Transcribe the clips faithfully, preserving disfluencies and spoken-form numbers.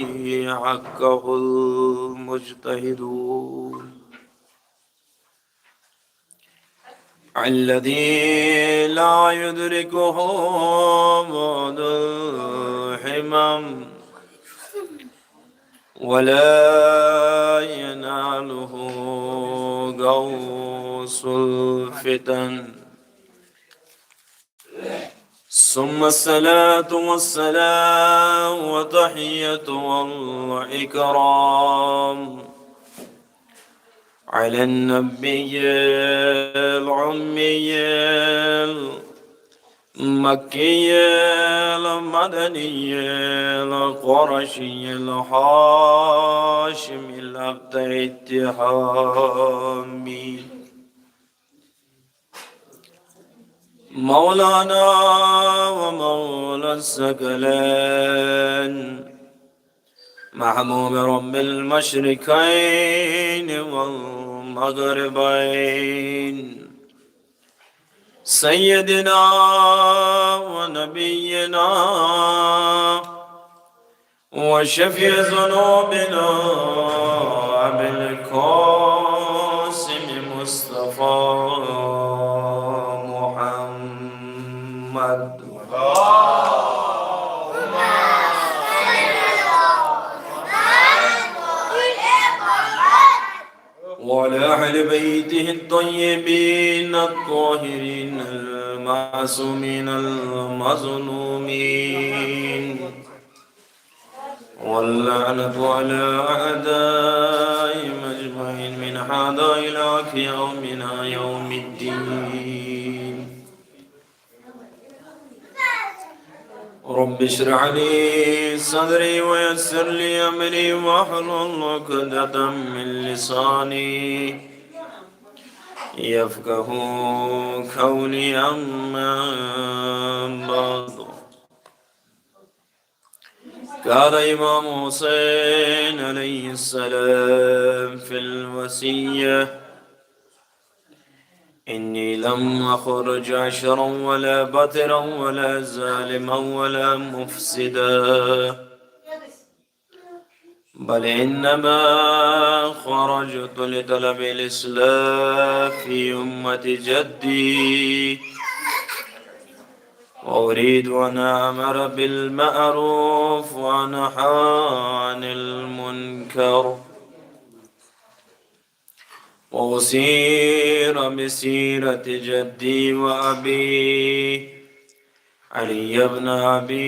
حقه المجتهدون. الذي لا يدركه بعد الهمم ولا يناله غوص الفتن. ثم الصلاة والسلام والتحية والإكرام على النبي الأمي المكي المدني القرشي الهاشمي الأبتر التهامي مولانا ومولى الثقلين محبوب رب المشرقين والمغربين سيدنا ونبينا وشفيع ذنوبنا أبي القاسم مصطفى محمد وعلى أهل بيته الطيبين الطاهرين المعصومين المظلومين. واللعنة على أعدائهم أجمعين من هذا إلى يومنا يوم الدين. رب اشرح لي صدري ويسر لي أمري واحلل عقدة من لساني يفقه قولي. أما بعد. قال إمام حسين عليه السلام في الوصية: إني لم أخرج أشرا ولا بطرا ولا ظالما ولا مفسدا، بل إنما خرجت لطلب الإصلاح في أمة جدي، وأريد أن أمر بالمعروف وأنهى عن المنكر، وأسير بسيرة جدي وأبي علي بن أبي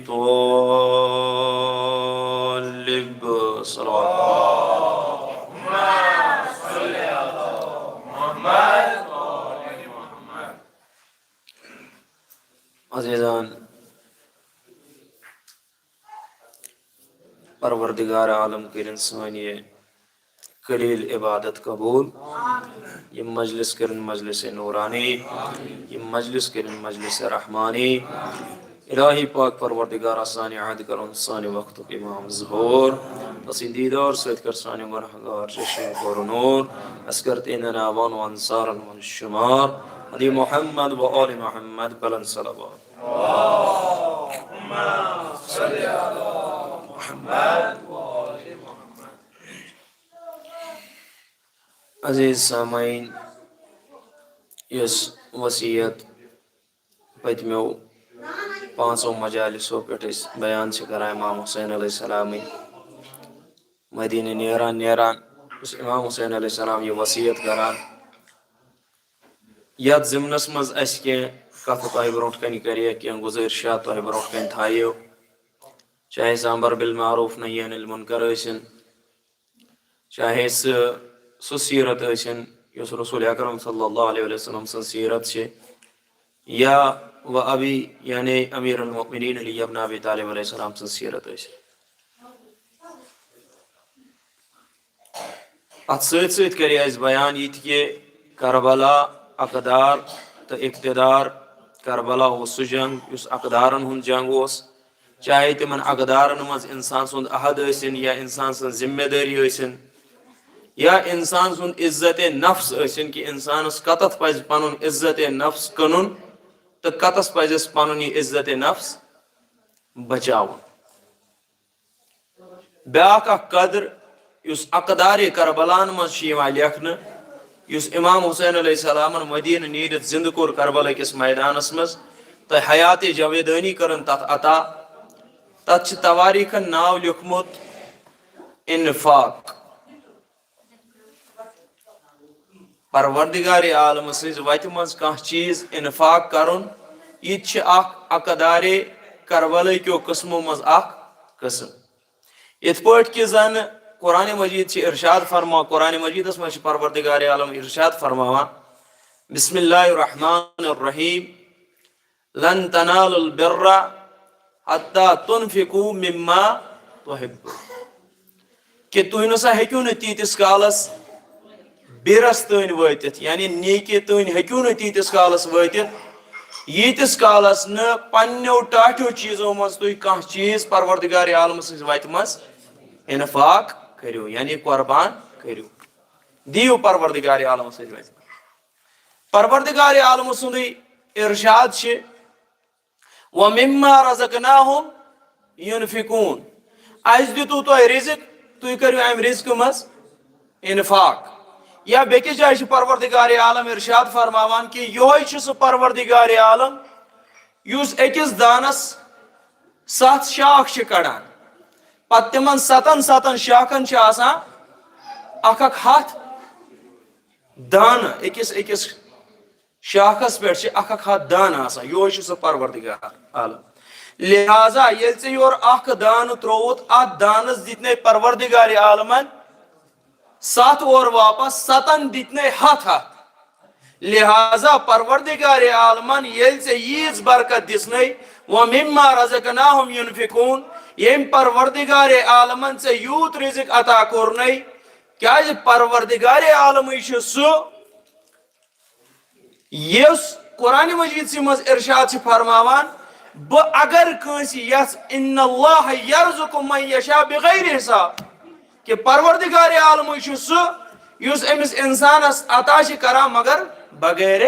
طالب. صلوات. عزیزان، پروردگار عالم کٔرِن سٲنۍ یہِ قلیل عبادت قبول۔ یہِ مجلس کٔرِن مجلس نورانی، یہِ مجلس کٔرِن مجلس رحمانی۔ الٰہی پاک پروردگارا، سانہِ عہد کرُن سانہِ وقتُک امام ظہور۔ پسندیدار سۭتۍ کر سانہِ گناہگار چشم پر نور۔ اسہِ کر تِہنٛدٮ۪ن آوان و انصارن منٛز شمار۔ علی محمد و آل محمد بلند صلوات۔ اللهم صل على محمد وآل محمد۔ عزیز سامعین، یۄس وصیت پٔتمیو پانٛژو مجالسو پٮ۪ٹھ أسۍ بیان چھِ کران امام حسین علیہ السلامٕنۍ، مدینہ نیران نیران اوس امام حسین علیہ السلام یہِ وصیت کران۔ یتھ ضمنس منٛز اسہِ کینٛہہ کتھٕ تۄہہِ برونٛٹھ کنہِ کرے، کینٛہہ گزٲرشات تۄہہِ برونٛٹھ کنہِ تھایو، چاہے سُہ امر بالمعروف نہی عن المنکر ٲسِن، چاہے سُہ سُہ سیرت ٲسِن یۄس رسول اکرم صلی اللہ علیہ وسلم سٕنٛز سیرت چھِ، یا و ابی، یعنی امیر المؤمنین علی ابن ابی طالب علیہ السلام سٕنٛز سیرت ٲسِن۔ اتھ سۭتۍ سۭتۍ کرے اسہِ بیان یہِ تہِ کہِ کربلا اقدار تہٕ اقتدار، کربلا اوس سُہ جنگ یُس اقدارن ہُنٛد جنگ اوس، چاہے تِمن اقدارن منٛز انسان سُنٛد عہد ٲسِن یا انسان سٕنٛز ذمہ دٲری ٲسِن یا انسان سُنٛد عزت نفس ٲسِن، کہِ انسانس کتتھ پزِ پنُن عزت نفس کٕنُن تہٕ کتس پزٮ۪س پنُن یہِ عزت نفس بچاوُن۔ بیاکھ اکھ قدر یُس اقدار کربلاہن منٛز چھُ یِوان لیکھنہٕ، یُس امام حسین علیہ السلامن مدینہٕ نیٖرِتھ زِندٕ کوٚر کربلا کِس میدانس منٛز، تہٕ حیات جاویدانی کٔرٕن تتھ عطا۔ تتھ چھِ تواریخن ناو لیوٚکھمُت انفاق۔ پروردگار عالم سٕنٛزِ وتہِ منٛز کانٛہہ چیٖز انفاق کرُن، یہِ تہِ چھِ اکھ اقدار کربلا کیو قسمو منٛز اکھ قسم۔ یِتھ پٲٹھۍ کہِ زن قرآن مجید چھِ ارشاد فرما، قرآن مجیدس منٛز چھِ پروردگار عالم ارشاد فرماوان، بسم اللہ الرحمن الرحیم، لن تنالوا البر حتى تنفقوا مما تحبون۔ کہ تُہۍ نسا ہیٚکِو نہٕ تیٖتِس کالس بیرس تٲنۍ وٲتِتھ، یعنی نیکی تٲنۍ ہیٚکِو نہٕ تیٖتِس کالس وٲتِتھ، ییٖتِس کالس نہٕ پننیو ٹاٹھیو چیٖزو منٛز تُہۍ کانٛہہ چیٖز پروردگار عالم سٕنٛزِ وتہِ منٛز انفاق کٔرِو، یعنی قربان کٔرِو، دِیِو پروردگار عالم سٕنٛزِ وتہِ منٛز۔ پروردگار عالم سُنٛدٕے ارشاد چھِ، وَمِمَّا رَزَقْنَاهُمْ يُنْفِقُونَ۔ اَسہِ دِتوٗ تۄہہِ رِزق، تُہۍ کٔرِو اَمہِ رِزقہٕ منٛز انفاق۔ یا بیٚکِس جایہِ چھُ پروردگار عالم ارشاد فرماوان کہِ یِہوٚے چھُ سُہ پروردگار عالم یُس أکِس دانَس ستھ شاخ چھِ کڑان، پتہٕ تِمن ستن ستن شاخن چھِ آسان اکھ اکھ ہتھ دانہٕ، أکِس أکِس شاخس پٮ۪ٹھ چھِ اکھ اکھ ہتھ دانہٕ آسان، یِہوٚے چھُ سُہ پروردگار عالم۔ لہذا ییٚلہِ ژےٚ یورٕ اکھ دانہٕ ترووُتھ، اتھ دانس دِتۍ نے پروردگار عالمن ستھ اور واپس، ستن دِتۍ نے ہتھ ہتھ۔ لہذا پروردگار عالمن ییٚلہِ ژےٚ ییٖژ برکت دِژنَے، وَمِمَّا رَزَقْنَاهُمْ يُنْفِقُونَ، ییٚمۍ پروردگار عالمن ژےٚ یوٗت رِزق عطا کوٚرنَے، کیازِ پروردگار عالمٕے چھُ سُہ یُس قرآن مجیدسٕے منٛز ارشاد چھِ فرماوان، بہٕ اگر کٲنٛسہِ یژھ، اِنَّ اللَّهَ يَرْزُقُ مَن يَشَاءُ بِغَیْرِ حِساب، کہِ پروردگار عالمٕے چھُ سُہ یُس أمِس اِنسانَس عطا چھِ کران مگر بغیر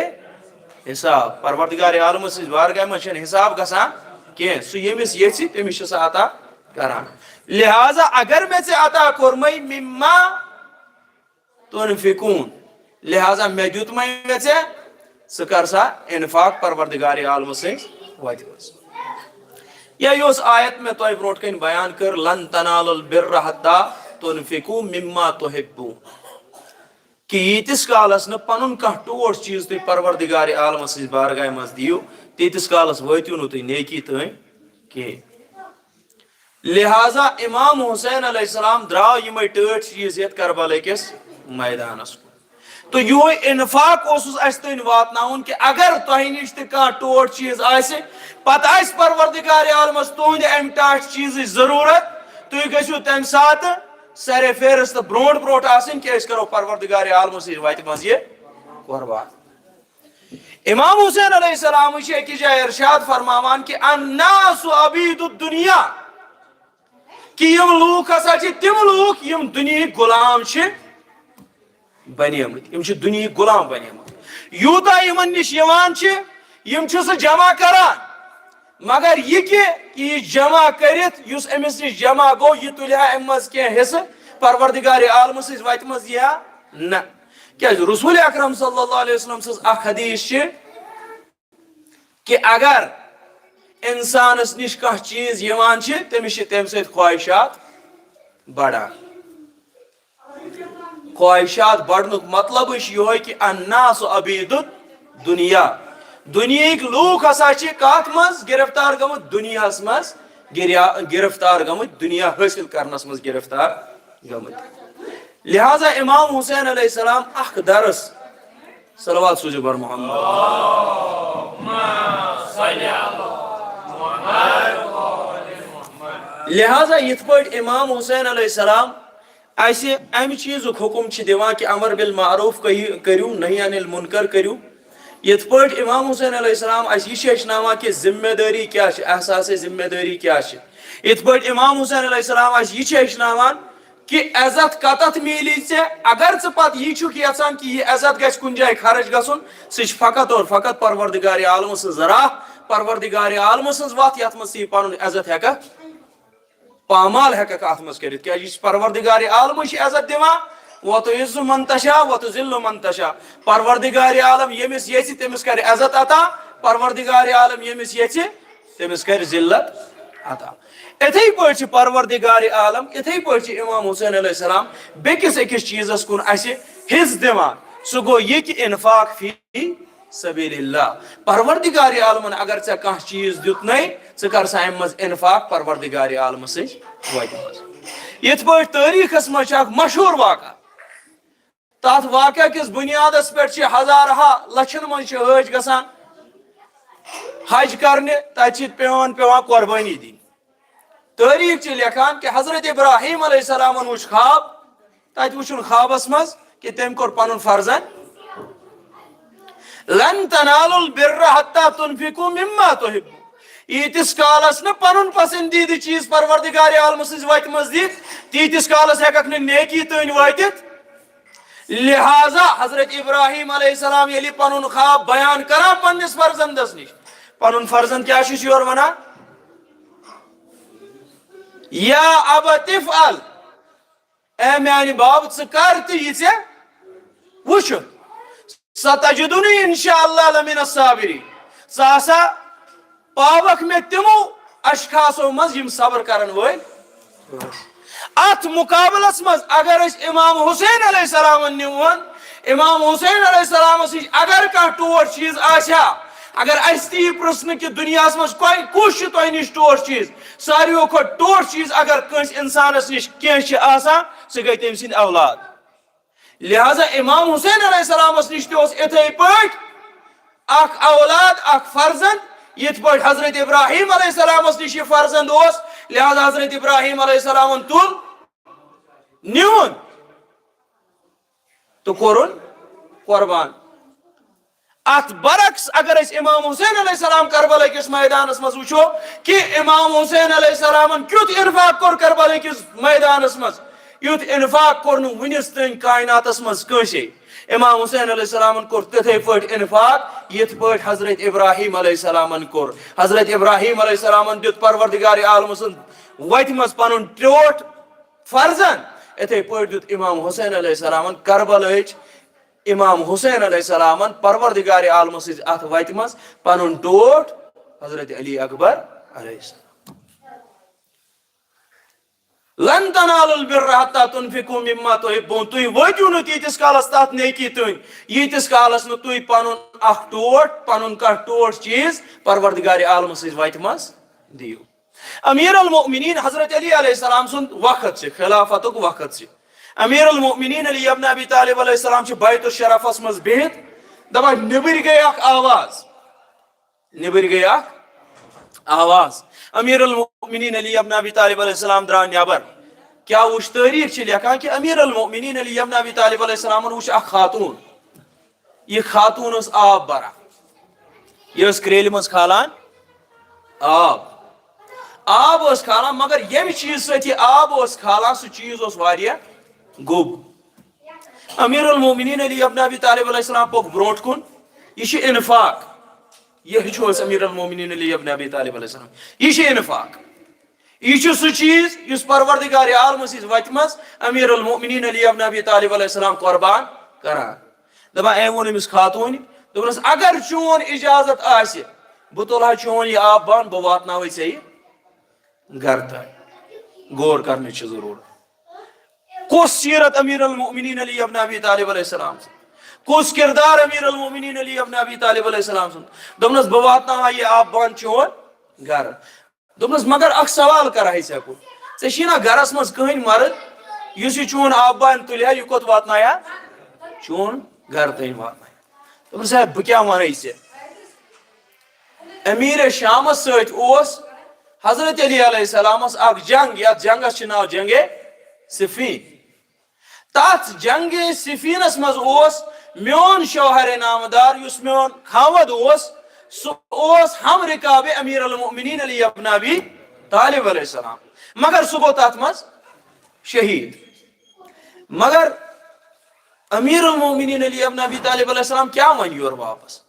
حساب۔ پروردگار عالمہٕ سٕنٛزِ بارگاہہِ منٛز چھُنہٕ حساب گژھان کینٛہہ، سُہ ییٚمِس یژھِ تٔمِس چھُ سُہ عطا کران۔ لہذا اگر مےٚ ژےٚ عطا کوٚرمَے مِمَّا تُنفِقوٗن، لہذا مےٚ دیُتمَے مےٚ ژےٚ، ژٕ کر سا انفاق پروردگار عالمہٕ سٕنٛزِ وتہِ منٛز۔ یا یۄس آیت مےٚ تۄہہِ برونٛٹھ کنہِ بیان کٔر، لن تنالوا البر حتى تنفقوا مما تحبون، کہِ ییٖتِس کالس نہٕ پنُن کانٛہہ ٹوٹھ چیٖز تُہۍ پروردگار عالمہٕ سٕنٛزِ بارگاہہِ منٛز دِیِو، تیٖتِس کالس وٲتِو نہٕ تُہۍ نیکی تام کینٛہہ۔ لہذا امام حسین علیہ السلام درٛاو یِمے ٹٲٹھۍ چیٖز ہٮ۪تھ کربلا کِس میدانس کُن۔ تہٕ یِہوٚے انفاق اوسُس اَسہِ تُہۍ واتناوُن کہِ اگر تۄہہِ نِش تہِ کانٛہہ ٹوٹھ چیٖز آسہِ، پتہٕ آسہِ پروردگار عالمس تُہنٛدِ امہِ ٹاٹھۍ چیٖزٕچ ضروٗرت، تُہۍ گٔژھِو تمہِ ساتہٕ سرِ فہرست برونٛٹھ برونٛٹھ آسٕنۍ کہِ أسۍ کرو پروردگار عالمس سۭتۍ وتہِ منٛز یہِ قربان۔ امام حسین علیہ السلام چھِ أکِس جایہِ ارشاد فرماوان کہِ الناس عبید الدنیا، کہِ یِم لوٗکھ ہسا چھِ تِم لوٗکھ یِم دُنیہٕکۍ غلام چھِ بنیمٕتۍ، یِم چھِ دُنیہٕکۍ غلام بنیمٕتۍ۔ یوٗتاہ یِمن نِش یِوان چھِ، یِم چھِ سُہ جمع کران، مگر یہِ کہِ یہِ جمع کٔرِتھ یُس أمِس نِش جمع گوٚو، یہِ تُلہِ ہا اَمہِ منٛز کینٛہہ حصہٕ پروردگار عالمہٕ سٕنٛزِ وتہِ منٛز، یہِ ہا نہ۔ کیازِ رسول اکرم صلی اللہ علیہ وسلم سٕنٛز اکھ حدیث چھِ، کہ اگر انسانس نِش کانٛہہ چیٖز یِوان چھِ، تٔمِس چھِ تَمہِ سۭتۍ خواہشات بڑان۔ خواہشات بڑنُک مطلبٕے چھُ یِہوٚے کہ الناس عبید الدنیا، دُنیہٕکۍ لوٗکھ ہسا چھِ کتھ منٛز گرفتار گٔمٕتۍ؟ دُنیاہس منٛز گریا-، گرفتار گٔمٕتۍ، دُنیا حٲصِل کرنس منٛز گرفتار گٔمٕتۍ۔ لہذا امام حسین علیہ السلام اکھ درس، صلوات سوٗزِو بر محمد۔ لہذا یِتھ پٲٹھۍ امام حسین علیہ السلام اسہِ امہِ چیٖزُک حُکم چھِ دِوان کہِ امر بالمعروف کٔہِو-، کٔرِو، نہی عن المنکر کٔرِو، یِتھ پٲٹھۍ امام حسین علیہ السلام اسہِ یہِ چھِ ہیٚچھناوان کہِ ذمہ دٲری کیٛاہ چھِ، احساس ذمہ دٲری کیٛاہ چھِ، یِتھ پٲٹھۍ امام حسین علیہ السلام اسہِ یہِ چھِ ہیٚچھناوان کہِ عزت کتتھ میلی ژےٚ؟ اگر ژٕ پتہٕ یی چھُکھ یژھان کہِ یہِ عزت گژھِ کُنہِ جایہِ خرٕچ گژھُن، سُہ چھُ فقط اور فقط پروردگار عالمہٕ سٕنٛز راہ، پروردگار عالمہٕ سٕنٛز وتھ، یتھ منٛز ژٕ یہِ پنُن عزت ہٮ۪ککھ۔ پامال ہیٚککھ اتھ منٛز کٔرِتھ، کیازِ یہِ چھُ پروردگار عالمٕے چھُ عزت دِوان، وتعز من تشاء وتذل من تشاء۔ پروردگار عالم ییٚمِس یژھِ تٔمِس کرِ عزت عطا، پروردگار عالم ییٚمِس یژھِ تٔمِس کرِ ذلت عطا۔ اِتھے پٲٹھۍ چھِ پروردگار عالم، اِتھے پٲٹھۍ چھِ امام حسین علیہ السلام بیٚکِس أکِس چیٖزس کُن اسہِ حصہٕ دِوان۔ سُہ گوٚو یہِ کہِ انفاق فی سبیل اللہ۔ پروردگار عالمن اگر ژےٚ کانٛہہ چیٖز دیُتنَے، ژٕ کر سا امہِ منٛز انفاق پروردگار عالمہٕ سٕنٛزِ وتہِ منٛز۔ یِتھ پٲٹھۍ تٲریٖخس منٛز چھُ اکھ مشہوٗر واقعہ۔ تتھ واقعہ کِس بُنیادس پٮ۪ٹھ چھِ ہزارہا لچھن منٛز چھِ حٲج گژھان حج کرنہِ، تتہِ چھِ پٮ۪وان، پٮ۪وان قۄربٲنی دِنۍ۔ تٲریٖخ چھِ لیکھان کہِ حضرت ابراہیم علیہ السلامن وُچھ خواب، تتہِ وُچھُن خوابس منٛز کہِ تٔمۍ کوٚر پنُن فرزند، لن تنالوا البر حتى تنفقوا مما تحبون۔ ییٖتِس کالس نہٕ پنُن پسندیدٕ چیٖز پروردگار عالمہٕ سٕنٛزِ وتہِ منٛز دِتھ، تیٖتِس کالس ہیٚککھ نہٕ نیکی تٲنۍ وٲتِتھ۔ لہذا حضرت ابراہیم علیہ السلام ییٚلہِ پنُن خواب بیان کران پننِس فرزندس نِش، پنُن فرزند کیٛاہ چھُس یورٕ ونان؟ یا ابت افعل، اے میانہِ باب، ژٕ کر تہٕ یہِ ژےٚ وُچھُتھ۔ ستجدنی ان شاء اللہ لمن الصابرین۔ ژٕ ہسا پاوکھ مےٚ تِمو اشخاصو منٛز یِم صبر کرن وٲلۍ۔ اتھ مقابلس منٛز اگر أسۍ امام حسین علیہ السلامن نِوون، امام حسین علیہ السلامس نِش اگر کانٛہہ ٹوٹھ چیٖز آسہِ ہا، اگر اسہِ تہِ یہِ پرژھنہٕ کہِ دُنیاہس منٛز کۄ-، کُس چھُ تۄہہِ نِش ٹوٹھ چیٖز، ساروٕیو کھۄتہٕ ٹوٹھ چیٖز اگر کٲنٛسہِ انسانس نِش کینٛہہ چھِ آسان، سُہ گٔے تٔمۍ سٕنٛدۍ اولاد۔ لہذا امام حسین علیہ السلامس نِش تہِ اوس اِتھے پٲٹھۍ اکھ اولاد، اکھ فرزند، یِتھ پٲٹھۍ حضرت ابراہیم علیہ السلامس نِش یہِ فرزند اوس، لہذا حضرت ابراہیم علیہ السلامن تُل، نیوٗن تہٕ کوٚرُن قۄربان۔ اتھ برعکس اگر أسۍ امام حسین علیہ السلام کربلا کِس میدانس منٛز وٕچھو کہِ امام حسین علیہ السلامن کیُتھ انفاق کوٚر کربلا کِس میدانس منٛز، یُتھ انفاق کوٚر نہٕ وُنِس تام کائناتس منٛز کٲنٛسے۔ امام حسین علیہ السلامن کوٚر تِتھے پٲٹھۍ انفاق یِتھ پٲٹھۍ حضرت ابراہیم علیہ السلامن کوٚر۔ حضرت ابراہیم علیہ السلامن دیُت پروردگار عالمہٕ سٕنٛز وتہِ منٛز پنُن ٹوٹھ فرزند، اِتھے پٲٹھۍ دیُت امام حسین علیہ السلامن کربلہٕچ امام حسین علیہ السلامن پروردگار عالمہٕ سٕنٛزِ اتھ وتہِ منٛز پنُن ٹوٹھ حضرت علی اکبر علیہ السلام۔ لن تنالوا البر حتى تنفقوا مما تحبون۔ تُہۍ وٲتِو نہٕ تیٖتِس کالس تتھ نیکی تام، ییٖتِس کالس نہٕ تُہۍ پنُن اکھ ٹوٹھ، پنُن کانٛہہ ٹوٹھ چیٖز پروردگار عالمہٕ سٕنٛزِ وتہِ منٛز دِیِو۔ امیر المؤمنین حضرت علی علیہ السلام سُنٛد وقت چھُ، خلافتُک وقت چھُ۔ امیر المؤمنین علی ابن ابی طالب علیہ السلام چھُ بیت الشرفس منٛز بِہِتھ، دپان، نیٚبٕرۍ گٔے اکھ آواز، نیٚبٕرۍ گٔے اکھ آواز۔ امیر المؤمنین علی ابن ابی طالب علیہ السلام درٛاو نیٚبر۔ کیٛاہ وُچھ؟ تٲریٖخ چھِ لیکھان کہِ امیر المؤمنین علی ابن ابی طالب علیہ السلامن وُچھ اکھ خاتوٗن۔ یہِ خاتوٗن ٲس آب بران۔ یہِ ٲس کرٛیلہِ منٛز کھالان آب۔ آب ٲس کھالان، مگر ییٚمہِ چیٖزٕ سۭتۍ یہِ آب اوس کھالان، سُہ چیٖز اوس واریاہ گوٚب۔ امیر المومنین علی ابن ابی طالب علیہ السلام پوٚک برونٛٹھ کُن۔ یہِ چھُ انفاق۔ یہِ ہیٚچھو أسۍ امیر المومنین علی ابن ابی طالب علیہ السلام۔ یہِ چھُ انفاق۔ یہِ چھُ سُہ چیٖز یُس پروردگار عالمہٕ سٕنٛزِ وتہِ منٛز امیر المومنین علی ابن ابی طالب علیہ السلام قربان کران۔ دپان، أمۍ ووٚن أمِس خاتوٗنہِ، دوٚپنس، اگر چون اجازت آسہِ، بہٕ تُلہٕ ہا چون یہِ آب بان، بہٕ واتناوے ژےٚ یہِ گرٕ تام۔ غور کرنٕچ چھِ ضروٗرت۔ کۄس سیرت امیر المومنین علی ابن ابی طالب علیہ السلام سٕنٛز؟ کُس کردار امیر المومنین علی ابن ابی طالب علیہ السلام سُنٛد؟ دوٚپنس، بہٕ واتناوہا یہِ آب بان چون گرٕ۔ دوٚپنس، مگر اکھ سوال کرہے ژےٚ بہٕ۔ ژےٚ چھُے نا گرس منٛز کٕہٕنۍ مرد، یُس یہِ چون آب بان تُلہِ ہا، یہِ کوٚت واتنایہِ ہا؟ چون گرٕ تام واتنایہِ۔ دوٚپنس، ہے، بہٕ کیٛاہ ونے ژےٚ؟ امیر شامس سۭتۍ اوس حضرت علی علیہ السلامس اکھ جنگ، یتھ جنگس چھُ ناو جنگ صفین۔ تتھ جنگ صفینس منٛز اوس میون شوہر نامدار، یُس میون خاوند اوس، سُہ اوس ہم رکاب امیر المؤمنین علی ابن ابی طالب علیہ السلام، مگر سُہ گوٚو تتھ منٛز شہید۔ مگر امیر المؤمنین علی ابن ابی طالب علیہ السلام کیٛاہ ونہِ یورٕ واپس؟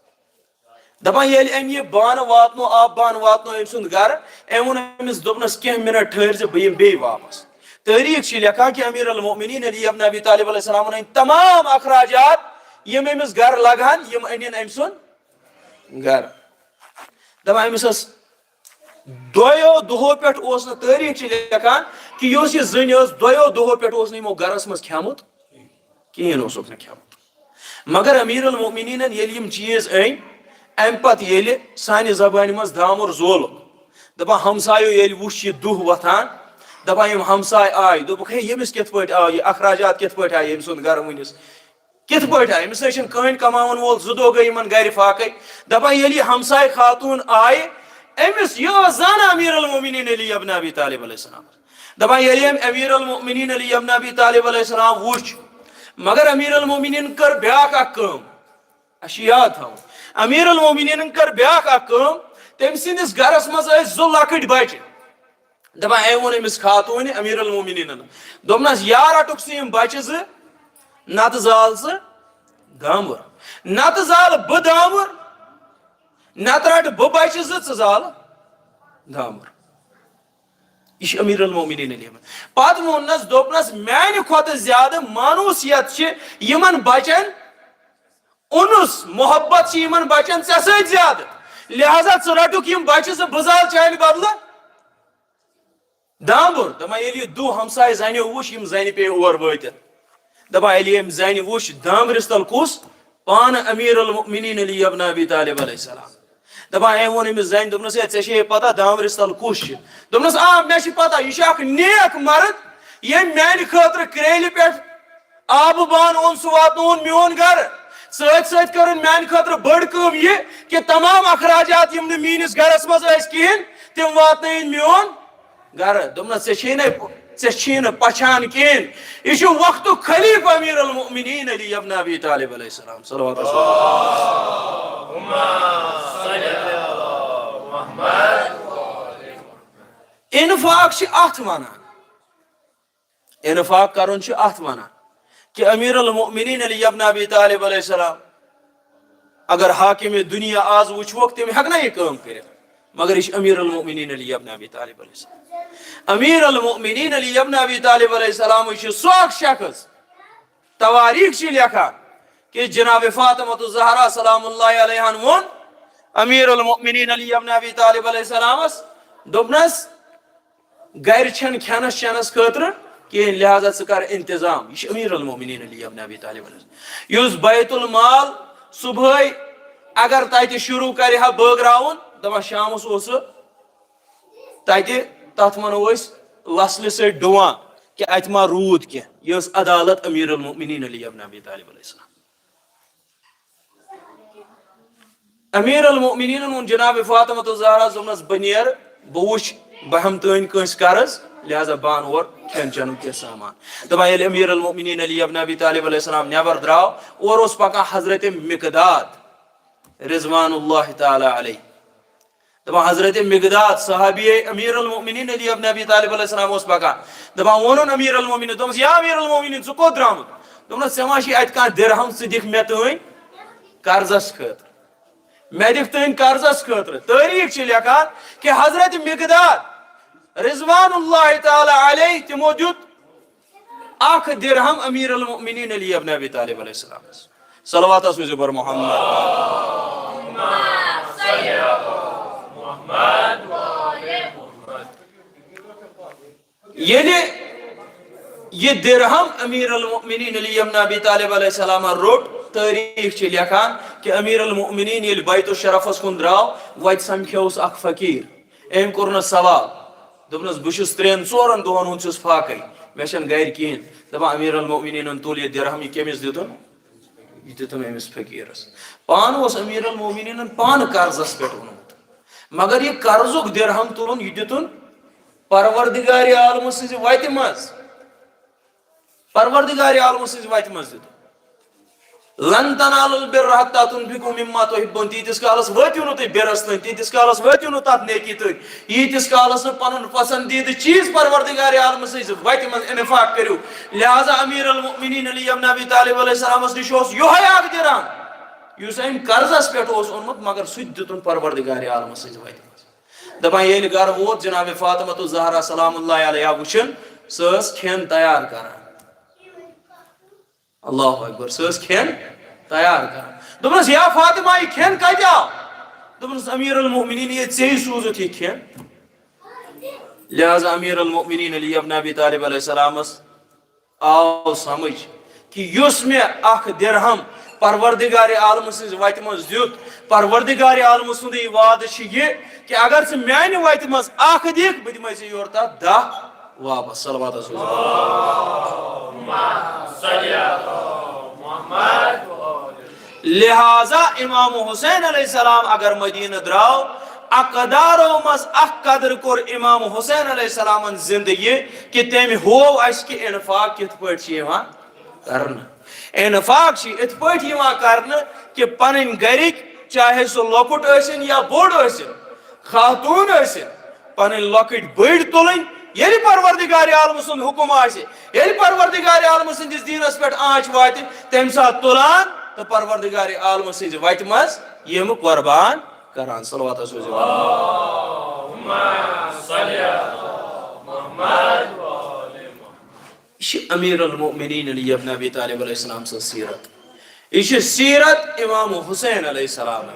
دپان ییٚلہِ أمۍ یہِ بانہٕ واتنو، آب بانہٕ واتنو أمۍ سُنٛد گرٕ، أمۍ ووٚن أمِس، دوٚپنَس، "کینٛہہ مِنٹ ٹھٔہرۍ زِ، بہٕ یِمہٕ بیٚیہِ واپس۔" تٲریٖخ چھِ لیکھان کہِ امیر المومنین علی ابن ابی طالب علیہ السلام أنۍ تمام اخراجات، یِم أمِس گرٕ لگہن، یِم أنِن أمۍ سُنٛد گرٕ۔ دپان أمِس ٲس دۄیو دۄہو پٮ۪ٹھ اوس نہٕ، تٲریٖخ چھِ لیکھان کہِ یۄس یہِ زٔنۍ ٲس، دۄیو دۄہو پٮ۪ٹھ اوس نہٕ یِمو گرس منٛز کھیومُت کِہیٖنۍ، اوسُکھ نہٕ کھیومُت۔ مگر امیر المومنینن ییٚلہِ یِم چیٖز أنۍ، امہِ پتہٕ ییٚلہِ سانہِ زبانہِ منٛز دامُر زولُکھ، دپان ہمسایو ییٚلہِ وُچھ یہِ دُہ وۄتھان، دپان یِم ہمساے آے، دوٚپُکھ، "ہے، ییٚمِس کِتھ پٲٹھۍ آو یہِ اخراجات، کِتھ پٲٹھۍ آے أمۍ سُنٛد گرٕ وٕنِس؟" کِتھ پٲٹھۍ آے؟ أمِس نَے چھِنہٕ کٕہٕنۍ کماوَن وول، زٕ دۄہ گٔے یِمَن گَرِ فاقَے۔ دَپان ییٚلہِ یہِ ہمسایہِ خاتوٗن آیہِ، أمِس یہِ ٲس زانان امیر المومنین علی ابن ابی طالب علیہ السلام۔ دَپان ییٚلہِ أمۍ امیر المومنین علی ابن ابی طالب علیہ السلام وُچھ، مگر امیر المومنین کٔر بیٛاکھ اَکھ کٲم، اَسہِ چھِ یاد تھاوُن، امیر المومنینن کٔر بیٛاکھ اَکھ کٲم، تٔمۍ سٕنٛدِس گَرَس منٛز ٲسۍ زٕ لۄکٕٹۍ بَچہِ۔ دپان، أمۍ ووٚن أمِس خاتوٗنہِ امیر المومنینن، دوٚپنس، "یا رٹُکھ ژٕ یِم بچہِ زٕ، نتہٕ زال ژٕ دامبُر، نتہٕ زالہٕ بہٕ دامبُر، نتہٕ رٹہٕ بہٕ بچہِ زٕ، ژٕ زالہٕ دامبُر۔" یہِ چھُ امیر المومنین علی احمد۔ پتہٕ ووٚننس، دوٚپنس، "میانہِ کھۄتہٕ زیادٕ مانوسیت چھِ یِمن بچن، اُنس محبت چھِ یِمن بچن ژےٚ سۭتۍ زیادٕ، لہذا ژٕ رٹُکھ یِم بچہِ زٕ، بہٕ زالہٕ چانہِ بدلہٕ دامبُر۔" دپان ییٚلہِ یہِ دُہ ہمسایہِ زنیو وُچھ، یِم زنہِ پیٚیہِ اور وٲتِتھ۔ دپان ییٚلہِ یِم زنہِ وُچھ، دامبرِس تل کُس؟ پانہٕ امیر المؤمنین علی ابن ابی طالب علیہ السلام۔ دپان أمۍ ووٚن أمِس زنہِ، دوٚپنس، "ہے، ژےٚ چھے پتہ دامبرِس تل کُس چھِ؟" دوٚپنس، "آ، مےٚ چھِ پتہ، یہِ چھُ اکھ نیک مرد، ییٚمۍ میانہِ خٲطرٕ کرٛیلہِ پٮ۪ٹھ آبہٕ بان اوٚن، سُہ واتنووُن میون گرٕ۔ سۭتۍ سۭتۍ کٔرٕن میانہِ خٲطرٕ بٔڑ کٲم یہِ کہِ تمام اخراجات، یِم نہٕ میٲنِس گرس منٛز ٲسۍ کِہیٖنۍ، تِم واتنٲیِن میون گرٕ۔" دوٚپنس، "ژےٚ چھے نہٕ، ژےٚ چھی نہٕ پہچان کِہیٖنۍ۔ یہِ چھُ وقتُک خلیفہ امیر المؤمنین علی ابن ابی طالب علیہ السلام۔" صلوات۔ انفاق چھِ اتھ ونان۔ انفاق کرُن چھُ اتھ ونان کہِ امیر المؤمنین علی ابن ابی طالب علیہ السلام، اگر حاکم دنیا آز وٕچھوکھ، تٔمۍ ہٮ۪کہِ نہ یہِ کٲم کٔرِتھ، مگر یہِ چھُ امیر المؤمنین علی ابن ابی طالب علیہ السلام۔ امیر المؤمنین علی ابن ابی طالب علیہ السلام چھُ سُہ اکھ شخص، تواریخ چھِ لیکھان کہِ جناب فاطمہ الزہرا سلام اللہ علیہن ووٚن امیر المؤمنین علی ابن ابی طالب علیہ السلامس، دوٚپنس، گرِ چھَنہٕ کھٮ۪نَس چٮ۪نَس خٲطرٕ کِہیٖنۍ، لہذا ژٕ کر انتظام۔ یہِ چھُ امیر المؤمنین علی ابن ابی طالب علیہ السلام۔ یُس بیت المال صبحٲے اگر تَتہِ شروع کرِ ہا بٲگراوُن، دَپان شامَس اوس سُہ تَتہِ، تَتھ وَنو أسۍ لَسلہِ سۭتۍ ڈُوان کہِ اَتہِ ما روٗد کینٛہہ۔ یہِ ٲس عدالت امیر المؤمنین علی ابن ابی طالب علیہ السلام۔ امیر المؤمنینن ووٚن جناب فاطمہ الزہرا، دوٚپنس، "بہٕ نیرٕ، بہٕ وٕچھِ، بہٕ ہٮ۪مہٕ تُہنٛدۍ کٲنٛسہِ قرض، لہذا بہٕ انہٕ اورٕ کھٮ۪ن چٮ۪نُک کینٛہہ سامان۔" دپان ییٚلہِ امیر المؤمنین علی ابن ابی طالب علیہ السلام نٮ۪بر درٛاو، اورٕ اوس پکان حضرت مقداد رضوان اللہ تعالیٰ علیہ۔ دپان حضرت مقداد، صحابی امیر المؤمنین علی ابن ابی طالب علیہ السلام اوس پکان۔ دپان ووٚنُن امیر المؤمنین، دوٚپمس، "یا امیر المؤمنین، ژٕ کوٚت درٛامُت؟" دوٚپنس، "ژےٚ ما چھِ اتہِ کانٛہہ درہم، ژٕ دِکھ مےٚ تُہنٛدۍ قرضس خٲطرٕ، مےٚ دِکھ تُہنٛدۍ قرضس خٲطرٕ۔" تٲریخ چھِ لیکھان کہِ حضرت مقداد رضوان اللہ تعالیٰ علیہ، تِمو دیُت اکھ درہم امیر المؤمنین علی ابن ابی طالب علیہ السلامس۔ صلوات آسو زبر محمد۔ ییٚلہِ یہِ درہم امیر المؤمنین علی ابن ابی طالب علیہ السلام روٚٹ، تٲریخ چھِ لیکھان کہِ امیر المؤمنین ییٚلہِ بیت الشرفس کُن درٛاو، وتہِ سمکھیوس اکھ فقیر۔ أمۍ کوٚرنس سوال، دوٚپنس، "بہٕ چھُس ترٛٮ۪ن ژورن دۄہن ہُنٛد چھُس فاقے، مےٚ چھَنہٕ گرِ کِہیٖنۍ۔" دپان امیر المؤمنینن تُل یہِ درہم، یہِ کٔمِس دیُتُن؟ یہِ دیُتُن أمِس فقیرس۔ پانہٕ اوس امیر المؤمنینن پانہٕ قرضس پٮ۪ٹھ اوٚنمُت، مگر یہِ قرضُک درہم تُلُن، یہِ دیُتُن پروردگار عالمہٕ سٕنٛزِ وتہِ منٛز۔ پروردگار عالمہٕ سٕنٛزِ وتہِ منٛز دیُت۔ "لن تنالوا البر حتى تنفقوا مما تحبون"، تیٖتِس کالس وٲتِو نہٕ تُہۍ بِرس تام، تیٖتِس کالس وٲتِو نہٕ تتھ نیکی تام، ییٖتِس کالس نہٕ پنُن پسندیدٕ چیٖز پروردگار عالمہٕ سٕنٛزِ وتہِ منٛز انفاق کٔرِو۔ لہذا امیر المؤمنین علی ابن ابی طالب علیہ السلامس نِش اوس یِہوٚے اکھ درہم۔ یُس أمۍ قرضس پٮ۪ٹھ اوس اوٚنمُت، مگر سُہ تہِ دیُتُن پروردگار عالمس سٕنٛزِ وتہِ منٛز۔ دپان، ییٚلہِ گرٕ ووت، جناب فاطمہ الزہرا سلام اللہ علیہا وٕچھُن، سۄ ٲس کھٮ۪ن تیار کران۔ اللہ اکبر، سۄ ٲس کھٮ۪ن تیار کران۔ دوٚپنس، یا فاطمہ، یہِ کھٮ۪ن کتہِ آو؟ دوٚپنس، امیر المومنین، یہِ ژےٚ سوٗزُتھ یہِ کھٮ۪ن۔ لہذا امیر المومنین علی ابن ابی طالب علیہ السلامس آو سمجھ کہ یُس مےٚ اکھ درہم پروردگار عالم سٕنٛزِ وتہِ منٛز دیُت، پروردگار عالم سُنٛدٕے وعدٕ چھُ یہِ کہ اگر ژٕ میانہِ وتہِ منٛز اکھ دِکھ، بہٕ دِمے ژےٚ یورٕ تتھ دہ واپس۔ صلوات حضور۔ لہذا امام حسین علیہ السلام اگر مدینہ درٛاو، اقدارو منٛز اکھ قدر کوٚر امام حسین علیہ السلامن زندٕ یہِ کہ تٔمۍ ہوو اسہِ کہ انفاق کِتھ پٲٹھۍ چھُ یِوان کرنہٕ۔ انفاق چھُ اِتھ پٲٹھۍ یِوان کرنہٕ کہ پنٕنۍ گرِکۍ، چاہے سُہ لۄکُٹ ٲسِن یا بوٚڑ ٲسِن، خاتوٗن ٲسِن، پنٕنۍ لۄکٕٹۍ بٔڑۍ تُلٕنۍ۔ ییٚلہِ پروردگار عالم سُنٛد حُکم آسہِ، ییٚلہِ پروردگار عالم سٕنٛدِس دیٖنس پٮ۪ٹھ آنچ واتہِ، تَمہِ ساتہٕ تُلان تہٕ پروردگار عالم سٕنٛزِ وتہِ منٛز یِم قۄربان کران۔ صلوات حضور۔ یہِ چھِ امیر المؤمنین علی ابن ابی طالب علیہ السلام سٕنٛز سیرت۔ یہِ چھِ سیرت امام حسین علیہ السلام،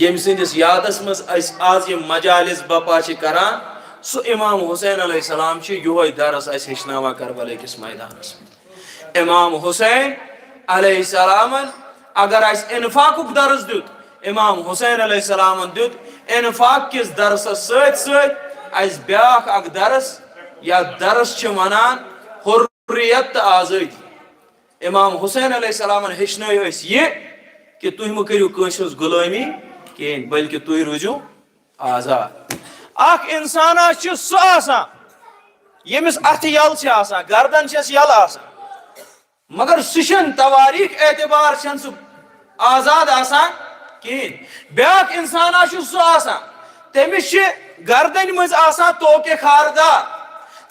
ییٚمہِ سٕنٛدِس یادس منٛز أسۍ آز یِم مجالس بپا چھِ کران۔ سُہ امام حسین علیہ السلام چھُ یِہوے درس اَسہِ ہیٚچھناوان کربلہ کِس میدانس منٛز۔ امام حسین علیہ السلامن اگر اَسہِ انفاقُک درس دیُت، امام حسین علیہ السلامن دیُت انفاق کِس درسس سۭتۍ سۭتۍ اَسہِ بیٛاکھ اکھ درس، یتھ درس چھِ ونان حریت تہٕ آزٲدی۔ امام حسین علیہ السلامن ہیٚچھنٲے أسۍ یہِ کہ تُہۍ مہٕ کٔرِو کٲنٛسہِ ہٕنٛز غلٲمی کِہیٖنۍ، بلکہِ تُہۍ روٗزِو آزاد۔ اکھ انسانا چھُ سُہ آسان، ییٚمِس اتھٕ یَل چھِ آسان، گردن چھَس یَلہٕ آسان، مگر سُہ چھُنہٕ، تواریخ اعتبار چھُنہٕ سُہ آزاد آسان کِہیٖنۍ۔ بیٛاکھ انسانا چھُ سُہ آسان، تٔمِس چھِ گردنہِ منٛز آسان توکہِ خاردار،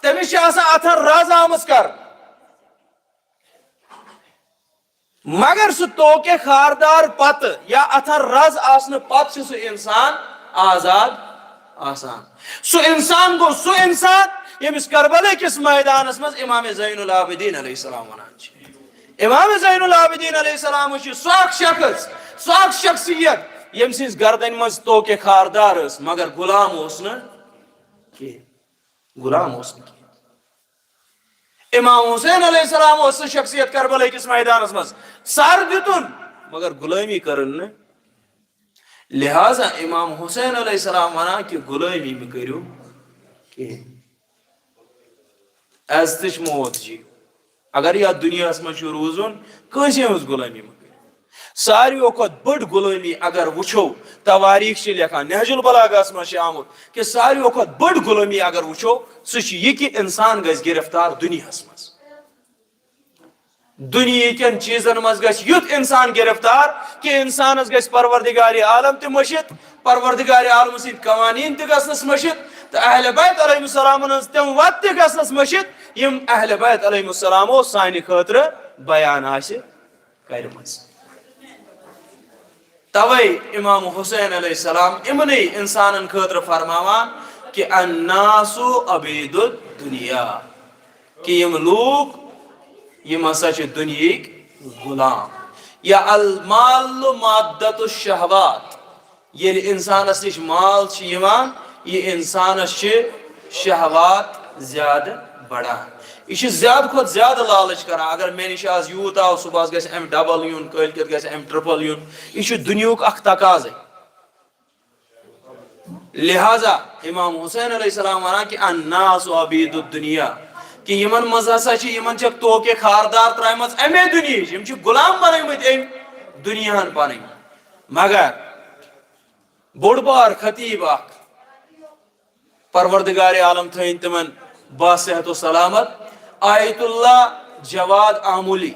تٔمِس چھِ آسان اتھن رز آمٕژ کرنہٕ۔ مگر سُہ توکہِ خاردار پتہٕ یا اتھن رز آسنہٕ پتہٕ چھُ سُہ انسان آزاد آسان۔ سُہ انسان گوٚو سُہ انسان، ییٚمِس کربلہ کِس میدانس منٛز امام زین العابدین علیہ السلام ونان چھِ۔ امام زین العابدین علیہ السلام چھُ سُہ اکھ شخص، سُہ اکھ شخصیت، ییٚمہِ سٕنٛز گردنہِ منٛز توکہِ خاردار ٲس، مگر غلام اوس نہٕ کینٛہہ۔ غلام اوس نہٕ کینٛہہ۔ امام حسین علیہ السلام اوس سُہ شخصیت کربلہ کِس میدانس منٛز سر دیُتُن، مگر غلٲمی کٔرٕن نہٕ۔ لہذا امام حسین علیہ السلام ونان کہ غلٲمی مہٕ کٔرِو کینٛہہ۔ عزتٕچ موت جی، اگر یتھ دُنیاہس منٛز چھُ روزُن، کٲنٛسہِ ہٕنٛز غلٲمی مہٕ کٔرِو۔ ساروِیو کھۄتہٕ بٔڑ غلٲمی اگر وٕچھو، تواریخ چھِ لیکھان، نہج البلاغہس منٛز چھِ آمُت کہ ساروِیو کھۄتہٕ بٔڑ غلٲمی اگر وٕچھو، سُہ چھُ یہِ کہ انسان گژھِ گرفتار دُنیاہس منٛز۔ دُنیہکٮ۪ن چیٖزن منٛز گژھِ یُتھ انسان گرفتار کہ انسانس گژھِ پروردگار عالم تہِ مٔشِتھ، پروردگار عالم سٕنٛدۍ قوانین تہِ گژھنس مٔشِتھ، تہٕ اہل بیت علیہم السلامن ہٕنٛز تِم وتہٕ تہِ گژھنس مٔشِتھ، یِم اہل بیت علیہم السلامو سانہِ خٲطرٕ بیان آسہِ کرِمٕژ۔ توے امام حسین علیہ السلام یِمنٕے انسانن خٲطرٕ فرماوان کہ الناس عبید الدنیا، کہ یِم لوٗکھ، یِم ہسا چھِ دُنیہٕکۍ غلام۔ یا المال مادت الشہوات، ییٚلہِ انسانس نِش مال چھُ یِوان، یہِ انسانس چھِ شہوات زیادٕ بڑان۔ یہِ چھُ زیادٕ کھۄتہٕ زیادٕ لالچ کران، اگر مےٚ نِش آز یوٗت آو، صُبحس گژھِ اَمہِ ڈبل یُن، کٲلۍ کٮ۪تھ گژھِ اَمہِ ٹرپل یُن۔ یہِ چھُ دُنیہُک اکھ تقاضے۔ لہذا امام حسین علیہ السلام ونان کہ الناس عبید الدنیا، کہ یِمن منٛز ہسا چھِ، یِمن چھکھ توکہِ خاردار ترٛایمژ امے دُنیہٕچ، یِم چھِ غلام بنٲومٕتۍ امہِ دُنیاہن پنٕنۍ۔ مگر بوٚڑ بار خطیب اکھ، پروردگار عالم تھٲیِن تِمن باصحت و سلامت، آیت اللہ جواد آمولی،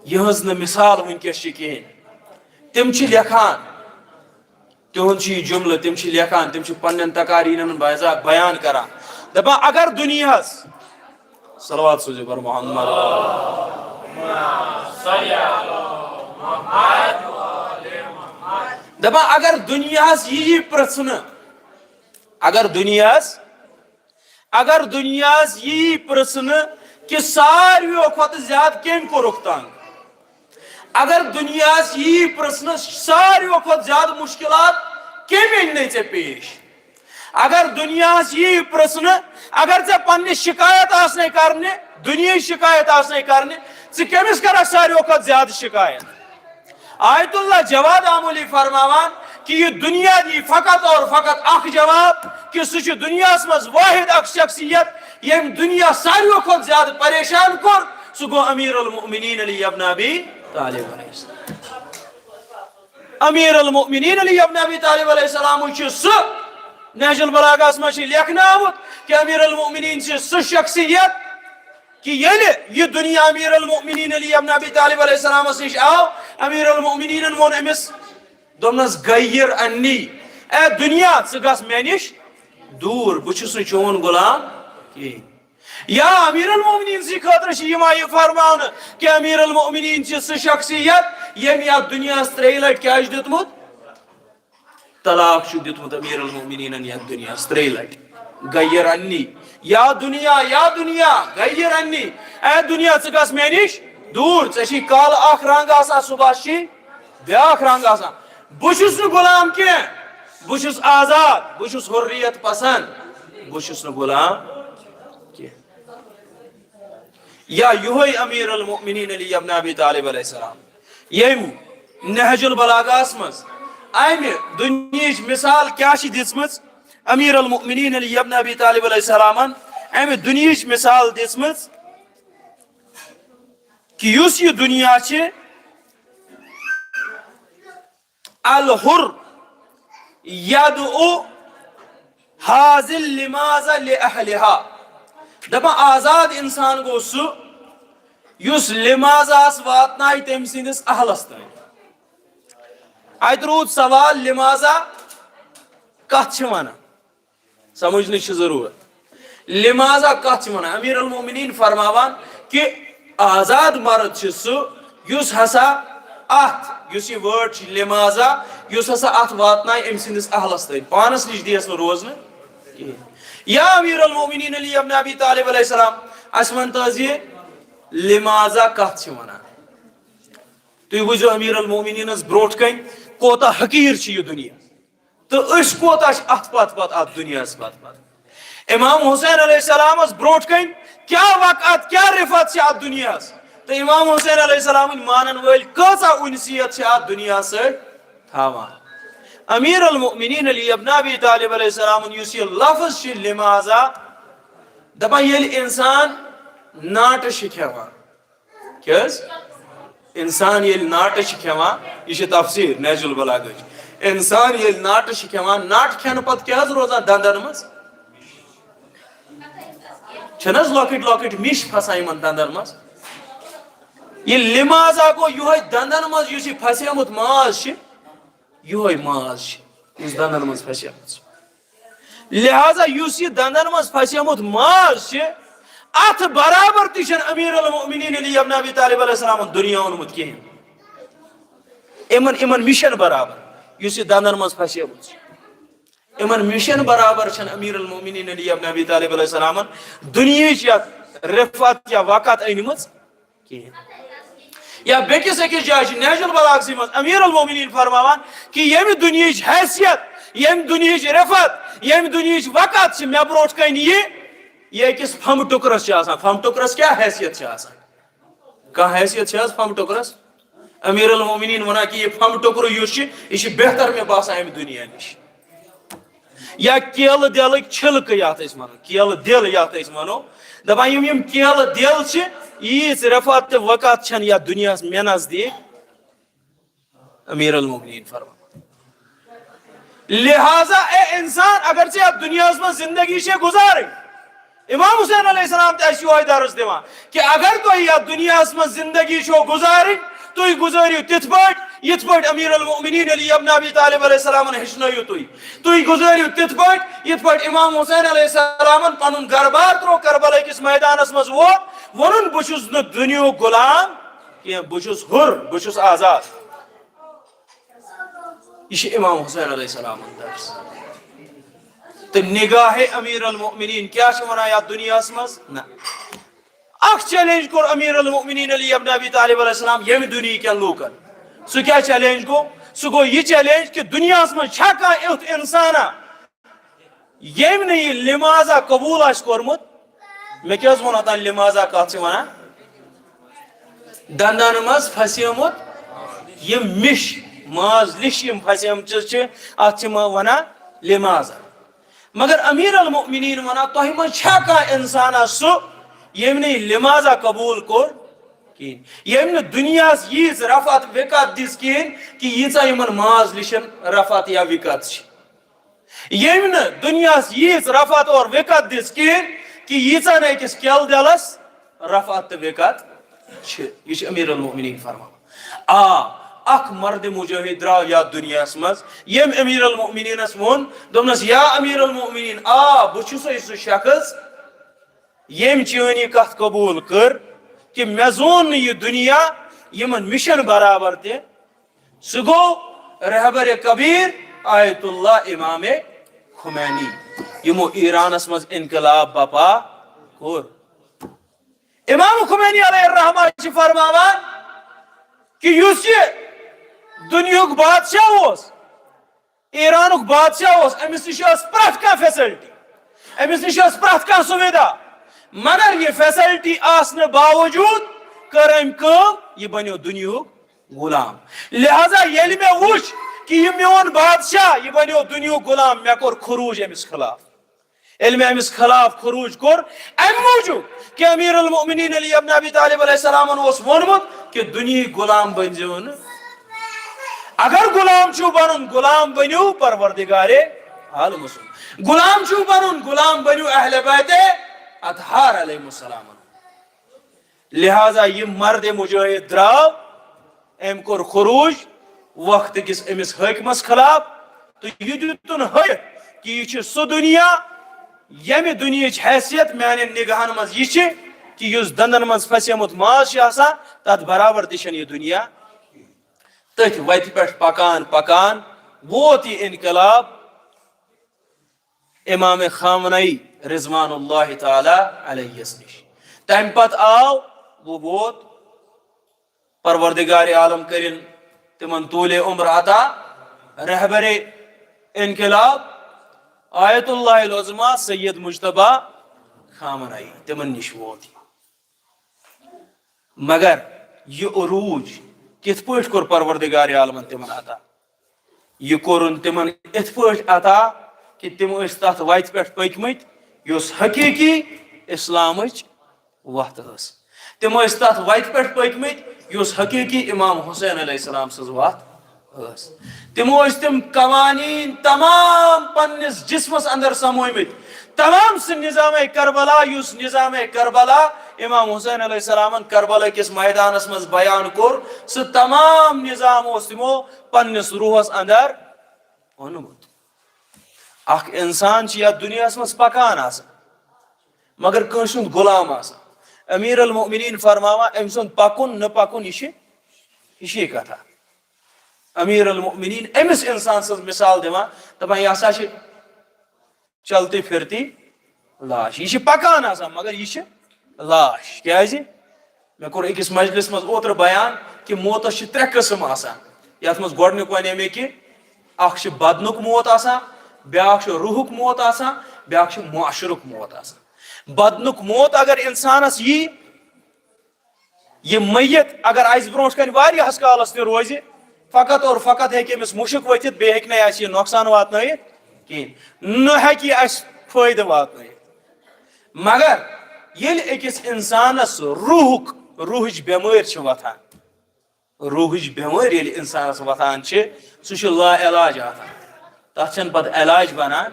یِہٕنٛز نہٕ مثال وٕنکیٚس چھِ کِہیٖنۍ۔ تِم چھِ لیکھان، تِہُنٛد چھُ یہِ جملہٕ، تِم چھِ لیکھان، تِم چھِ پننٮ۪ن تقاریرن منٛز بیان کران، دپان، اگر دُنیاہس، صلوات سوٗزِو بر محمد، دپان اگر دنیاہس یی پرژھنہٕ، اگر دنیاہس اگر دنیاہس یی پرژھنہٕ کہِ ساروِیو کھۄتہٕ زیادٕ کٔمۍ کوٚرُکھ تنگ، اگر دنیاہس یی پرژھنہٕ ساروِیو کھۄتہٕ زیادٕ مشکلات کٔمۍ أنۍ نے ژےٚ پیش، اگر دنیاہس یی پرژھنہٕ، اگر ژےٚ پننہِ شکایت آسنے کرنہِ، دنیاہٕچ شکایت آسنے کرنہِ، ژٕ کٔمِس کرکھ ساروِیو کھۄتہٕ زیادٕ شکایت؟ آیت اللہ جواد آمولی فرماوان کہ یہ دنیا دی فقط اور فقط اکھ جواب، کہ سہ چھ دنیاہس منز واحد اکھ شخصیت، یم دنیا ساروی کھت زیادہ پریشان کور، سہ گو امیر المؤمنین علی ابن ابی طالب علیہ السلام۔ امیر المؤمنین علی ابن ابی طالب علیہ السلام چھ سہ، نہج البلاغہ منز چھ لیکھنہٕ آمت کہ امیر المؤمنین چھ سہ شخصیت کہ ییٚلہِ یہِ دنیا امیر المؤمنین علی ابن ابی طالب علیہ السلامس نش آو، امیر المؤمنینن ووٚن أمِس، دوٚپنس، "غیر عنی، اے دنیا، ژٕ گژھ مےٚ نش دوٗر، بہٕ چھُس نہٕ چون غلام کِہیٖنۍ۔" یا امیر المؤمنین سٕنٛدِ خٲطرٕ چھِ یِوان یہِ فرماونہٕ کہ امیر المؤمنین چھِ سُہ شخصیت ییٚمۍ یتھ دنیاہس ترٛیٚیہِ لٹہِ کیٛاہ چھُ دیُتمُت؟ طلاق چھُ دیُتمُت امیر المؤمنینن یتھ دنیاہس ترٛیٚیہِ لٹہِ۔ غیر عنی، یا دنیا، یا دنیا، غیر عنی، اے دنیا، ژٕ گژھ مےٚ نش دوٗر، ژےٚ چھی کالہٕ اکھ رنگ آسان، صبحس چھی بیاکھ رنگ آسان۔ بہٕ چھُس نہٕ غلام کینٛہہ، بہٕ چھُس آزاد، بہٕ چھُس حریت پسند، بہٕ چھُس نہٕ غلام کینٛہہ۔ یا یُہے امیر المؤمنین علی ابن ابی طالب علیہ السلام، ییٚمۍ نہج البلاغہس منٛز امہِ دُنیہٕچ مثال کیٛاہ چھِ دِژمٕژ؟ امیر المؤمنین علی ابن ابی طالب علیہ السلامن امہِ دُنیہٕچ مثال دِژمٕژ کہ یُس یہِ دُنیا چھِ، الحر یدعو حاضل لماذا لأہلہا۔ دپان آزاد انسان گوٚو سُہ یُس لماذاہس واتنایہِ تٔمۍ سٕنٛدِس اہلس تام۔ اتہِ روٗد سوال، لماذا کتھ چھِ ونان؟ سمجھنٕچ چھِ ضروٗرت۔ لماذا کتھ چھِ ونان؟ امیر المؤمنین فرماوان کہ آزاد مرد چھُ سُہ یُس ہسا اتھ، یُس یہِ word چھِ لماذا، یُس ہسا اتھ واتنایہِ أمۍ سٕنٛدِس اہلس تام، پانس نِش دِیس نہٕ روزنہٕ کِہیٖنۍ۔ یا امیر المؤمنین علی ابن ابی طالب علیہ السلام، اسہِ ؤنۍ تو حظ یہِ لماذا کتھ چھِ ونان؟ تُہۍ وٕچھزیو امیر المؤمنینس برونٛٹھ کنہِ کوتاہ حقیٖر چھُ یہِ دُنیا۔ تہٕ أسۍ کوتاہ چھِ اَتھ پَتہٕ پَتہٕ، اَتھ دُنیاہَس پَتہٕ پَتہٕ؟ امام حسین علیہ السلامَس برونٛٹھ کَنۍ کیٛاہ وقعت، کیٛاہ رِفعت چھِ اَتھ دُنیاہَس؟ تہٕ امام حسین علیہ السلامٕنۍ مانَن وٲلۍ کۭژاہ اُنسیت چھِ اَتھ دُنیاہَس سۭتۍ تھاوان؟ امیر المؤمنین علی ابن ابی طالب علیہ السلامُن یُس یہِ لفظ چھِ لماذا، دَپان ییٚلہِ اِنسان ناٹہٕ چھِ کھٮ۪وان، کیٛاہ حظ؟ انسان ییٚلہِ ناٹہٕ چھِ کھٮ۪وان، یہِ چھِ تفسیٖر نہج البلاغہٕچ۔ انسان ییٚلہِ ناٹہٕ چھِ کھٮ۪وان، ناٹہٕ کھٮ۪نہٕ پتہٕ کیٛاہ حظ روزان دندن منٛز؟ چھِنہٕ حظ لۄکٕٹۍ لۄکٕٹۍ مِش پھسان یِمن دندن منٛز؟ یہِ لماذا گوٚو یِہوٚے دندن منٛز یُس یہِ پھسیومُت ماز چھِ، یِہوٚے ماز چھِ یُس دندن منٛز پھسیومُت چھِ۔ لہذا یُس یہِ دندن منٛز پھسیومُت ماز چھِ، اتھ برابر تہِ چھنہٕ امیر المؤمنین علی ابن ابی طالب علیہ السلامن دُنیا اوٚنمُت کِہیٖنۍ۔ یِمن، یِمن مِشن برابر، یُس یہِ دندن منٛز پھسیومُت چھِ۔ یِمن مِشن برابر چھنہٕ امیر المؤمنین علی ابن ابی طالب علیہ السلامن دُنیہٕچ یتھ رِفعت یا وقعت أنمٕژ کِہیٖنۍ۔ یا بیٚکِس أکِس جایہِ چھِ نہج البلاغسٕے منٛز امیر المؤمنین فرماوان کہِ ییٚمہِ دُنیہٕچ حیثیت، ییٚمہِ دُنیہٕچ رِفعت، ییٚمہِ دُنیہٕچ وقعت چھِ مےٚ برونٛٹھ کَنہِ یہِ، یہِ أکِس پھمبہٕ ٹُکرَس چھِ آسان۔ پھمبہٕ ٹُکرَس کیٛاہ حیثیت چھِ آسان؟ کانٛہہ حیثیت چھِ حظ پھمبہٕ ٹُکرَس؟ امیر المؤمنین وَنان کہِ یہِ پھمبہٕ ٹُکرٕ یُس چھُ، یہِ چھُ بہتر مےٚ باسان اَمہِ دُنیا نِش۔ یا کیلہٕ دٮ۪لٕکۍ چھِلکہٕ یتھ أسۍ ونو، کیلہٕ دٮ۪ل یتھ أسۍ ونو، دپان یِم، یِم کیلہٕ دٮ۪ل چھِ، ییٖژ رفعت تہٕ وقعت چھنہٕ یتھ دُنیاہس مےٚ نزدیٖک۔ امیر المؤمنین فرمان۔ لہذا اے انسان، اگر ژےٚ یتھ دُنیاہس منٛز زندگی چھے گُزارٕنۍ، امام حسین علیہ السلام تہِ اَسہِ یِہوٚے درس دِوان کہِ اگر تۄہہِ یَتھ دُنیاہَس منٛز زِندگی چھو گُزارٕنۍ، تُہۍ گُزٲرِو تِتھ پٲٹھۍ، یِتھ پٲٹھۍ أمیٖر المؤمنیٖن علی ابن ابی طالب علیہ السلامَن ہیٚچھنٲیِو تُہۍ۔ تُہۍ گُزٲرِو تِتھ پٲٹھۍ، یِتھ پٲٹھۍ امام حسین علیہ السلامَن پَنُن گَرٕ بار ترٛوو کربلا کِس مٲدانَس منٛز، ووت، ووٚنُن، "بہٕ چھُس نہٕ دُنیاہُک غلام کینٛہہ، بہٕ چھُس حُر، بہٕ چھُس آزاد۔" یہِ چھُ امام حسین علیہ السلام ہُنٛد درس۔ تہٕ نگاہ امیر المؤمنین کیٛاہ چھِ وَنان یَتھ دُنیاہَس منٛز؟ نہ۔ اکھ چیلنج کوٚر امیر المؤمنین علی ابن ابی طالب علیہ السلام ییٚمہِ دُنیہکٮ۪ن لوٗکن۔ سُہ کیٛاہ چیلنج گوٚو؟ سُہ گوٚو یہِ چیلنج کہِ دُنیاہَس منٛز چھا کانٛہہ یُتھ اِنسانا ییٚمۍ نہٕ یہِ لمازا قبوٗل آسہِ کوٚرمُت؟ مےٚ کیٛاہ حظ ووٚن اوٚتام لمازا کَتھ چھِ وَنان؟ دَنٛدَن منٛز پھسیومُت یہِ مِش، ماز لِش یِم پھسیمژٕ چھِ، اَتھ چھِ ما وَنان لمازا۔ مگر امیر المؤمنین وَنان، تۄہہِ منٛز چھا کانٛہہ اِنسانا سُہ ییٚمۍ نہٕ یہِ لمازا قبوٗل کوٚر کِہیٖنۍ؟ ییٚمۍ نہٕ دُنیاہَس ییٖژ رفعت وقعت دِژ کِہیٖنۍ کہِ ییٖژاہ یِمَن ماز لِشَن رفعت یا وقعت چھِ؟ ییٚمۍ نہٕ دُنیاہَس ییٖژ رفعت اور وقعت دِژ کِہیٖنۍ کہِ ییٖژاہ نہٕ أکِس کیل دِلَس رفعت تہٕ وقعت چھِ۔ یہِ چھِ امیر المؤمنین فرماوان۔ آ، اکھ مرد مجاہد درٛاو یَتھ دُنیاہَس منٛز، ییٚمۍ امیر المؤمنینَس ووٚن، دوٚپنَس، یا امیر المؤمنین، آ، بہٕ چھُسَے سُہ شخص ییٚمۍ چٲنۍ یہِ کَتھ قبوٗل کٔر کہِ مےٚ زون نہٕ یہِ دُنیا یِمَن مِشَن برابر تہِ۔ سُہ گوٚو رہبر کبیر آیت اللہ امام خمینی، یِمو ایرانس منٛز انقلاب بپا کوٚر۔ امام خمینی علیہ الرحمہ چھِ فرماوان کہِ یُس یہِ دُنیہُک بادشاہ اوس، ایرانُک بادشاہ اوس، أمِس نِش ٲس پرٛٮ۪تھ کانٛہہ فیسلٹی، أمِس نِش ٲس پرٛٮ۪تھ کانٛہہ سُوِدھا، مگر یہِ فیسلٹی آسنہٕ باوجوٗد کٔر أمۍ کٲم، یہِ بنیو دُنیہُک غلام۔ لہذا ییٚلہِ مےٚ وُچھ کہِ یہِ میون بادشاہ، یہِ بنیو دُنیہُک غلام، مےٚ کوٚر خروج أمِس خلاف۔ ییٚلہِ مےٚ أمِس خلاف خروج کوٚر، اَمہِ موٗجوٗب کہِ امیر المؤمنین علی ابن ابی طالب علیہ السلامن اوس ووٚنمُت کہِ دُنیہٕکۍ غلام بٔنۍزیو نہٕ۔ اگر غلام چھُو بنُن، غلام بٔنِو پروردگار عالم سُنٛد۔ غلام چھُو بنُن، غلام بٔنِو اہل بیت اطہار علیہ السلام۔ لہذا یہِ مرد مجاہد درٛاو، أمۍ کوٚر خروج وقت کِس أمِس حٲکمس خلاف، تہٕ یہِ دیُتُن ہٲیِتھ کہِ یہِ چھُ سُہ دُنیا، ییٚمہِ دُنیہٕچ حیثیت میانٮ۪ن نگاہن منٛز یہِ چھِ کہِ یُس دندن منٛز پھسیمُت ماز چھُ آسان، تتھ برابر تہِ چھنہٕ یہِ دُنیا۔ تٔتھۍ وتہِ پٮ۪ٹھ پکان پکان ووت یہِ انقلاب امام خامنئی رضوان اللہ تعالی علیہ یس نِش۔ تمہِ پتہٕ آو، وۄنۍ ووت پروردگار عالم کٔرِن تِمن طول عمر عطا، رہبر انقلاب آیت اللہ العظمیٰ سید مجتبیٰ خامنئی، تِمن نِش ووت یہِ۔ مگر یہِ عروج کِتھ پٲٹھۍ کوٚر پروردگار عالمن تِمن عطا؟ یہِ کوٚرُن تِمن یِتھ پٲٹھۍ عطا کہِ تِم ٲسۍ تتھ وتہِ پٮ۪ٹھ پٔکۍ مٕتۍ، یۄس حقیقی اسلامٕچ وتھ ٲس۔ تِم ٲسۍ تتھ وتہِ پٮ۪ٹھ پٔکۍ مٕتۍ، یۄس حقیقی امام حسین علیہ السلام سٕنٛز وتھ ٲس۔ تِمو ٲسۍ تِم قوانین تمام پننِس جسمس اندر سمٲومٕتۍ۔ تمام سُہ نظام کربلا، یُس نظام کربلا امام حسین علیہ السلامن کربلا کِس میدانس منٛز بیان کوٚر، سُہ تمام نظام اوس تِمو پننِس روحس اندر اوٚنمُت۔ اکھ انسان چھُ یتھ دُنیاہس منٛز پکان آسان، مگر کٲنٛسہِ ہُنٛد غلام آسان۔ امیر المؤمنین فرماوان، أمۍ سُنٛد پکُن نہٕ پکُن، یہِ چھِ، یہِ چھِ یہِ کتھا۔ امیر المؤمنین أمِس انسان سٕنٛز مثال دِوان، دپان، یہِ ہسا چھِ چلتی پھرتی لاش۔ یہِ چھِ پکان آسان، مگر یہِ چھِ لاش۔ کیازِ؟ مےٚ کوٚر أکِس مجلس منٛز اوترٕ بیان کہِ موتس چھِ ترٛےٚ قٕسم آسان۔ یتھ منٛز گۄڈٕنیُک ونے مےٚ کہِ اکھ چھُ بدنُک موت آسان، بیاکھ چھُ روحُک موت آسان، بیاکھ چھُ معاشرُک موت آسان۔ بدنُک موت اگر انسانس یی، یہِ میت اگر اسہِ برونٛٹھ کنہِ واریاہس کالس تہِ روزِ، فقط اور فقط ہیٚکہِ أمِس مُشک ؤتھِتھ، بیٚیہِ ہیٚکہِ نہٕ اسہِ یہِ نۄقصان واتنٲیِتھ کِہیٖنۍ، نہ ہیٚکہِ یہِ اسہِ فٲیدٕ واتنٲیِتھ۔ مگر ییٚلہِ أکِس انسانس روحُک، روحٕچ بٮ۪مٲرۍ چھِ وۄتھان، روحٕچ بٮ۪مٲرۍ ییٚلہِ انسانس وۄتھان چھِ، سُہ چھُ لا علاج آسان۔ تتھ چھنہٕ پتہٕ علاج بنان۔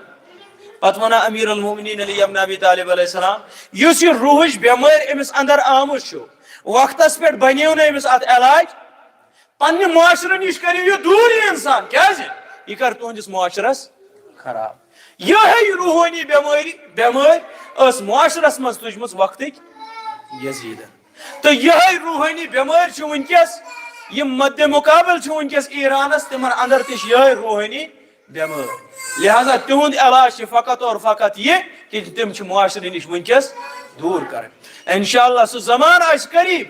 پتہٕ ونان امیر المومنین علی ابن ابی طالب علیہ السلام، یُس یہِ روحٕچ بٮ۪مٲرۍ أمِس اندر آمٕژ چھُ، وقتس پٮ۪ٹھ بنیو نہٕ أمِس اتھ علاج، پننہِ معاشرٕ نِش کٔرِو یہِ دوٗر یہِ انسان۔ کیازِ؟ یہِ کرِ تُہنٛدِس معاشرس خراب۔ یِہے روحٲنی بٮ۪مٲرۍ، بٮ۪مٲرۍ ٲس معاشرس منٛز تُجمٕژ وقتٕکۍ یزیدن۔ تہٕ یِہے روحٲنی بٮ۪مٲرۍ چھِ وٕنکیٚس یِم مد مقابل چھِ وٕنکیٚس ایرانس، تِمن اندر تہِ چھِ یِہے روحٲنی بٮ۪مٲرۍ۔ لہذا تِہُنٛد علاج چھِ فقط اور فقط یہِ کہِ تِم چھِ معاشرٕ نِش وٕنکیٚس دوٗر کرٕنۍ۔ انشاءاللہ سُہ زمانہٕ آسہِ قریب،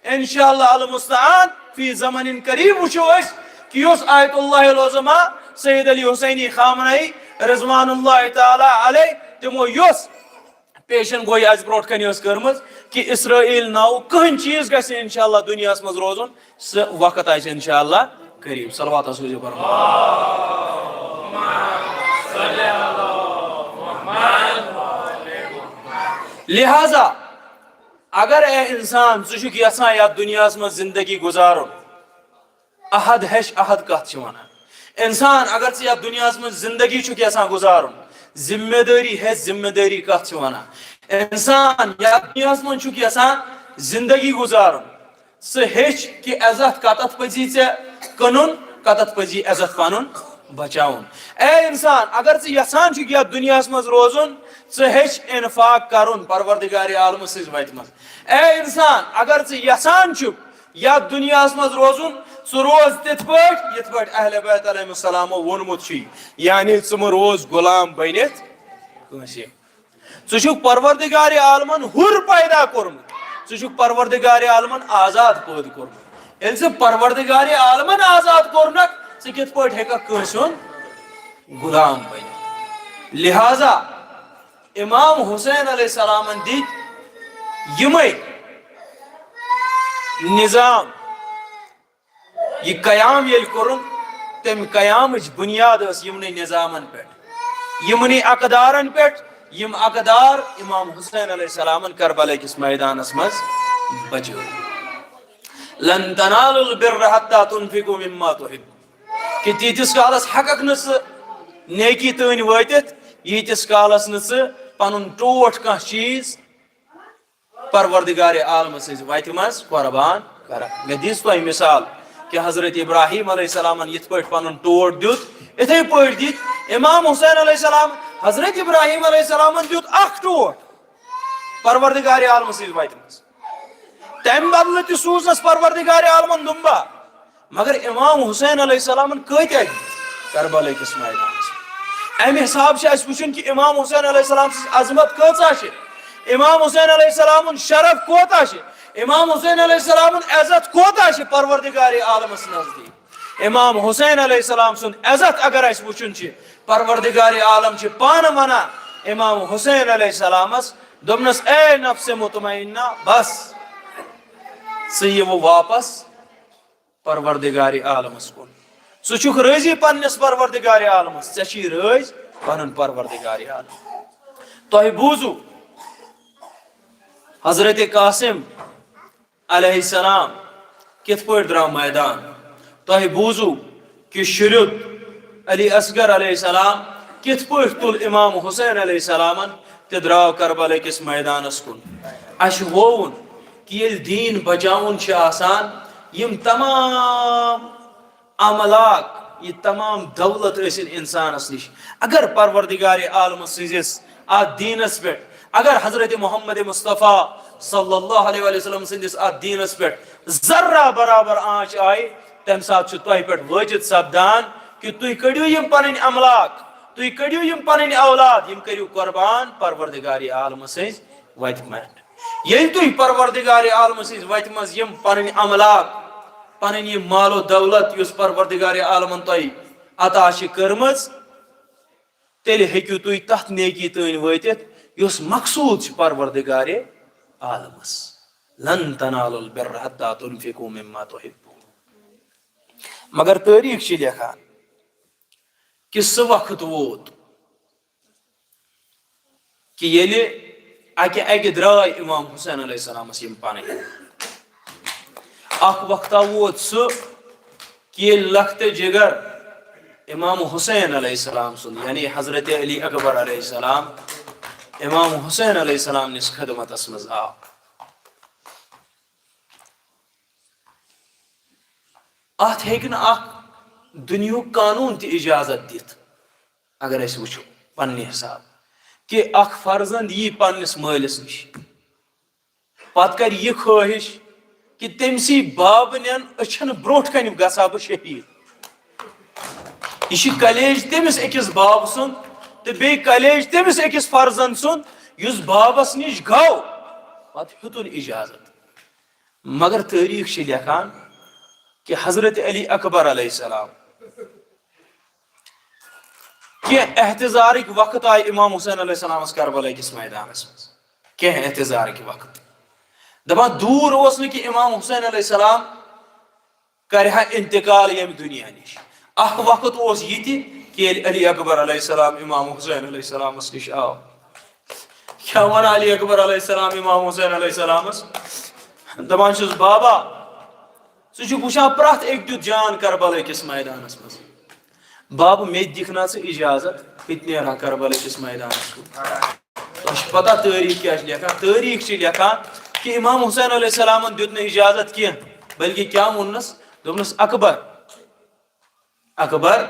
انشاءاللہ المستعان، فی زمن قریب وٕچھو أسۍ کہِ یُس آیت اللہ العظمیٰ سید علی حسینی خامنہ ای رضوان اللہ تعالیٰ علیہ تِمو یۄس پیشن گویی آسہِ برونٛٹھ کنہِ ٲس کٔرمٕژ کہِ اسرائیل ناوُک کٕہٕنۍ چیٖز گژھِ نہٕ انشاءاللہ دُنیاہس منٛز روزُن، سُہ وقت آسہِ انشاءاللہ قریب۔ صلوات آسو زِ پران۔ لہذا اگر اے انسان، ژٕ چھُکھ یژھان یتھ دُنیاہس منٛز زندگی گُزارُن، عہد ہیٚچھ، عہد کتھ چھِ ونان؟ انسان، اگر ژٕ یتھ دُنیاہس منٛز زندگی چھُکھ یژھان گُزارُن، ذمہ دٲری ہیٚچھ، ذمہ دٲری کتھ چھِ ونان؟ انسان، یتھ دُنیاہس منٛز چھُکھ یژھان زندگی گُزارُن، ژٕ ہیٚچھ کہِ عزت کتتھ پزی ژےٚ کٕنُن، کتتھ پزی عزت پنُن بچاوُن۔ اے انسان، اگر ژٕ یژھان چھُکھ یتھ دُنیاہس منٛز روزُن، ژٕ ہیٚچھ انفاق کرُن پروردگار عالمہٕ سٕنٛزِ وتہِ منٛز۔ اے انسان، اگر ژٕ یژھان چھُکھ یتھ دُنیاہس منٛز روزُن، ژٕ روز تِتھ پٲٹھۍ یِتھ پٲٹھۍ اہل بیت علیہم السلامو ووٚنمُت چھُے، یعنی ژٕ مہٕ روز غلام بٔنِتھ کٲنٛسہِ۔ ژٕ چھُکھ پروردگار عالمن حُر پیدا کوٚرمُت، ژٕ چھُکھ پروردگار عالمن آزاد پٲدٕ کوٚرمُت۔ ییٚلہِ ژٕ پروردگار عالمن آزاد کوٚرنکھ، ژٕ کِتھ پٲٹھۍ ہیٚککھ کٲنٛسہِ ہُنٛد غلام بٔنِتھ؟ لہذا امام حسین علیہ السلامن دِتۍ یِمے نظام، یہِ قیام ییٚلہِ کوٚرُن، تَمہِ قیامٕچ بُنیاد ٲس یِمنٕے نظامن پٮ۪ٹھ، یِمنٕے اقدارن پٮ۪ٹھ، یِم اقدار امام حسین علیہ السلامن کربلا کِس میدانس منٛز بچٲوۍ۔ لن تنالوا البر حتى تنفقوا مما تحبون۔ کہِ تیٖتِس کالس ہٮ۪ککھ نہٕ ژٕ نیکی تٲنۍ وٲتِتھ، ییٖتِس کالس نہٕ ژٕ پنُن ٹوٹھ کانٛہہ چیٖز پروردگار عالم سٕنٛزِ وتہِ منٛز قربان کرکھ۔ مےٚ دِژ تۄہہِ مثال کہِ حضرت ابراہیم علیہ السلامن یِتھ پٲٹھۍ پنُن ٹوٹھ دیُت، یِتھے پٲٹھۍ دِتۍ امام حسین علیہ السلام۔ حضرت ابراہیم علیہ السلامن دیُت اکھ ٹوٹھ پروردگار عالم سٕنٛزِ وتہِ منٛز۔ تمہِ بدلہٕ تہِ سوٗزنس پروردگار عالمن دُمبہ۔ مگر امام حسین علیہ السلامن کۭتیاہ دِتۍ کربلا کِس میدانس؟ امہِ حساب چھِ اسہِ وٕچھُن کہِ امام حسین علیہ السلام سٕنٛز عظمت کۭژاہ چھِ، امام حسین علیہ السلام ہُنٛد شرف کوتاہ چھِ، امام حسین علیہ السلام ہُنٛد عزت کوتاہ چھِ پروردگار عالمس نزدیٖک۔ امام حسین علیہ السلام سُنٛد عزت اگر اسہِ وٕچھُن چھِ، پروردگار عالم چھِ پانہٕ ونان امام حسین علیہ السلامس، دوٚپنس، اے نفس مطمئنہ، بس، ژٕ یہِ وۄنۍ واپس پروردگار عالمس کُن۔ ژٕ چھُکھ رٲضی پننِس پروردگار عالمس، ژےٚ چھی رٲضۍ پنُن پروردگار عالم۔ تۄہہِ بوٗزُو حضرت قاسم علیہ السلام کِتھ پٲٹھۍ درٛاو میدان؟ تۄہہِ بوٗزُو کہِ شُریُت علی اصغر علیہ السلام کِتھ پٲٹھۍ تُل امام حسین علیہ السلامن تہٕ درٛاو کربلا کِس میدانس کُن۔ اسہِ ہووُن کہِ ییٚلہِ دیٖن بچاوُن چھُ آسان، یِم تمام املاک، یہِ تمام دولت ٲسِن انسانس نِش، اگر پروردگار عالم سٕنٛزِس اتھ دیٖنس پٮ۪ٹھ، اگر حضرت محمد مصطفیٰ صلی اللہ علیہ وآلہ وسلم سٕنٛدِس اتھ دیٖنس پٮ۪ٹھ ذرہ برابر آنچ آیہِ، تمہِ ساتہٕ چھُ تۄہہِ پٮ۪ٹھ وٲجِب سپدان کہِ تُہۍ کٔڑِو یِم پنٕنۍ املاک، تُہۍ کٔڑِو یِم پنٕنۍ اولاد، یِم کٔرِو قربان پروردگار عالم سٕنٛزِ وتہِ پٮ۪ٹھ۔ ییٚلہِ تُہۍ پروردگار عالم سٕنٛزِ وتہِ منٛز یِم پنٕنۍ املاک، پنٕنۍ یہِ مال و دولت یُس پروردگار عالمن تۄہہِ عطا چھِ کٔرمٕژ، تیٚلہِ ہیٚکِو تُہۍ تتھ نیکی تٲنۍ وٲتِتھ یُس مقصوٗد چھُ پروردگار عالمس۔ لن تنالوا البر حتى تنفقوا مما تحبون۔ مگر تٲریٖخ چھِ لیکھان کہِ سُہ وقت ووت کہِ ییٚلہِ اکہِ اکہِ درٛاے امام حسین علیہ السلامس یِم پنٕنۍ۔ اکھ وقتا ووت سُہ کہِ ییٚلہِ لخت جگر امام حسین علیہ السلام سُنٛد، یعنی حضرت علی اکبر علیہ السلام، امام حسین علیہ السلام نِس خدمتس منٛز آو۔ اتھ ہیٚکہِ نہٕ اکھ دُنیہُک قانوٗن تہِ اجازت دِتھ، اگر أسۍ وٕچھو پننہِ حساب، کہِ اکھ فرزند یی پننِس مٲلِس نِش، پتہٕ کرِ یہِ خٲہِش کہِ تٔمۍ سٕے بابہٕ نٮ۪ن أچھن برونٛٹھ کنہِ گژھٕ ہا بہٕ شہیٖد۔ یہِ چھُ کلیج تٔمِس أکِس بابہٕ سُنٛد تہٕ بیٚیہِ کلیج تٔمِس أکِس فرزند سُنٛد، یُس بابس نِش گوٚو، پتہٕ ہیوٚتُن اجازت۔ مگر تٲریٖخ چھِ لیکھان کہِ حضرت علی اکبر علیہ السلام کینٛہہ احتضارٕکۍ وقت آیہِ امام حسین علیہ السلامس کربلا کِس میدانس منٛز۔ کینٛہہ احتضارٕکۍ وقت۔ دپان دوٗر اوس نہٕ کہِ امام حسین علیہ السلام کرِ ہا انتقال ییٚمہِ دُنیا نِش۔ اکھ وقت اوس یہِ تہِ کہِ ییٚلہِ علی اکبر علیہ السلام امام حسین علیہ السلامس نِش آو۔ کیٛاہ ونان علی اکبر علیہ السلام امام حسین علیہ السلامس؟ دپان چھُس، بابا، ژٕ چھُکھ وٕچھان پرٛٮ۪تھ أکۍ دیُت جان کربلا کِس میدانس منٛز۔ بابہٕ، مےٚ تہِ دِکھ نا ژٕ اجازت، بہٕ تہِ نیرٕ ہا کربلا کِس میدانس کُن۔ تۄہہِ چھِ پتہ تٲریٖخ کیٛاہ چھِ لیکھان؟ تٲریٖخ چھِ لیکھان کہِ امام حسین علیہ السلامن دیُت نہٕ اجازت کینٛہہ، بلکہِ کیٛاہ ووٚننس؟ دوٚپنس، اکبر، اکبر،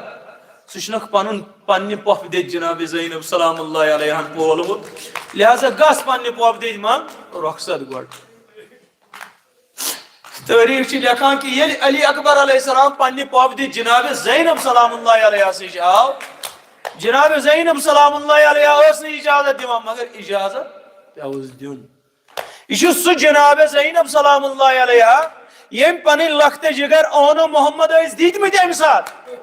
ژٕ چھُنکھ پنُن، پننہِ پۄپھِ دٔدۍ جناب زینب سلام اللہ علیہن پولمُت، لہذا گژھ پننہِ پۄپھِ دٔدۍ منٛگ رۄخصت گۄڈٕ۔ تٲریٖخ چھِ لیکھان کہِ ییٚلہِ علی اکبر علیہ السلام پننہِ پۄپھِ دٔدۍ جناب زینب سلام اللہ علیہس نِش آو، جناب زینب سلام اللہ علیہ ٲس نہٕ اجازت دِوان، مگر اجازت پیوس دیُن۔ یہِ چھُ سُہ جناب زینب سلام اللہ علیہ، ییٚمۍ پنٕنۍ لخت جگر اونو محمد ٲسۍ دِتمٕتۍ امہِ ساتہٕ۔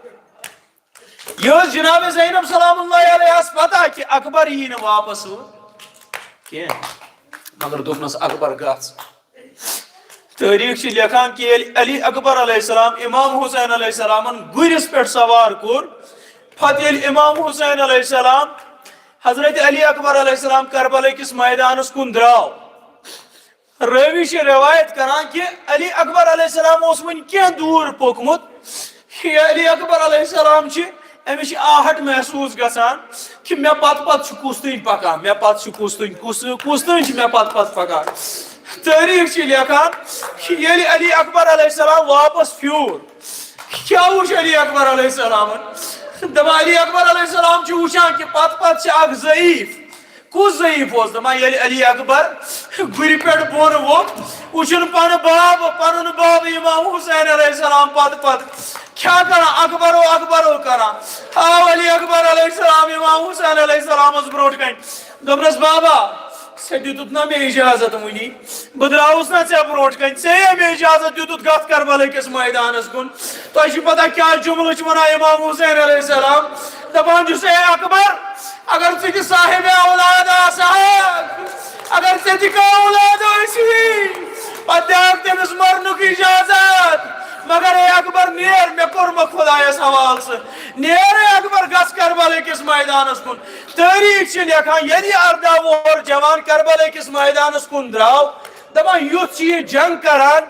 یہِ ٲس جناب زینب سلام اللہ علیہس پتہ کہِ اکبر یی نہٕ واپس ہُہ کینٛہہ، مگر دوٚپنس، اکبر، گژھ۔ تٲریٖخ چھِ لیکھان کہِ ییٚلہِ علی اکبر علیہ السلام امام حسین علیہ السلامن گُرِس پٮ۪ٹھ سوار کوٚر، پتہٕ ییٚلہِ امام حسین علیہ السلام حضرت علی اکبر علیہ السلام کربلا کِس میدانس کُن درٛاو، رٲوی چھِ روایت کران کہِ علی اکبر علیہ السلام اوس وُنہِ کینٛہہ دوٗر پوٚکمُت۔ یہِ علی اکبر علیہ السلام چھِ، أمِس چھِ آہٹ محسوٗس گژھان کہِ مےٚ پتہٕ پتہٕ چھُ کُس تام پکان، مےٚ پتہٕ چھُ کُس تام، کُس، کُس تام چھُ مےٚ پتہٕ پتہٕ پکان۔ تٲریٖخ چھِ لیکھان کہِ ییٚلہِ علی اکبر علیہ السلام واپس پھیوٗر، کیٛاہ وُچھ علی اکبر علیہ السلامن؟ دپان علی اکبر علیہ السلام چھُ وُچھان کہِ پتہٕ پتہٕ چھِ اکھ ضعیٖف۔ کُس ضعیٖف اوس؟ دپان ییٚلہِ علی اکبر گُرِ پٮ۪ٹھ بۄن ووٚتھ، وُچھُن پنُن باب، پنُن باب امام حسین علیہ السلام پتہٕ پتہٕ کیٛاہ کران؟ اکبرو اکبرو کران۔ آو علی اکبر علیہ السلام امام حسین علیہ السلامس برونٛٹھ کنہِ، دوٚپنس، بابا، ژےٚ دیُتُتھ نا مےٚ اجازت وُنی؟ بہٕ درٛاوُس نا ژےٚ برونٛٹھ کنہِ، ژےٚ یے مےٚ اجازت دیُتُتھ، گژھ کربلا کِس میدانس کُن۔ تۄہہِ چھُو پتہ کیٛاہ جملہٕ چھُ ونان امام حسین علیہ السلام؟ دپان چھُس، اے اکبر، اگر ژٕ تہِ صاحب اولاد آسہٕ ہاکھ، اگر ژےٚ تہِ کانٛہہ اولاد ٲسی، پتہٕ دِہاکھ تٔمِس مرنُک اجازت۔ مگر اے اکبر، نیر، مےٚ کوٚرمکھ خدایس حوالہٕ ژٕ۔ نیر اے اکبر، گژھ کربلا کِس میدانس کُن۔ تٲریٖخ چھِ لیکھان، ییٚلہِ یہِ ارداہ وُہُر جوان کربلا کِس میدانس کُن درٛاو، دپان، یُتھ چھُ یہِ جنگ کران،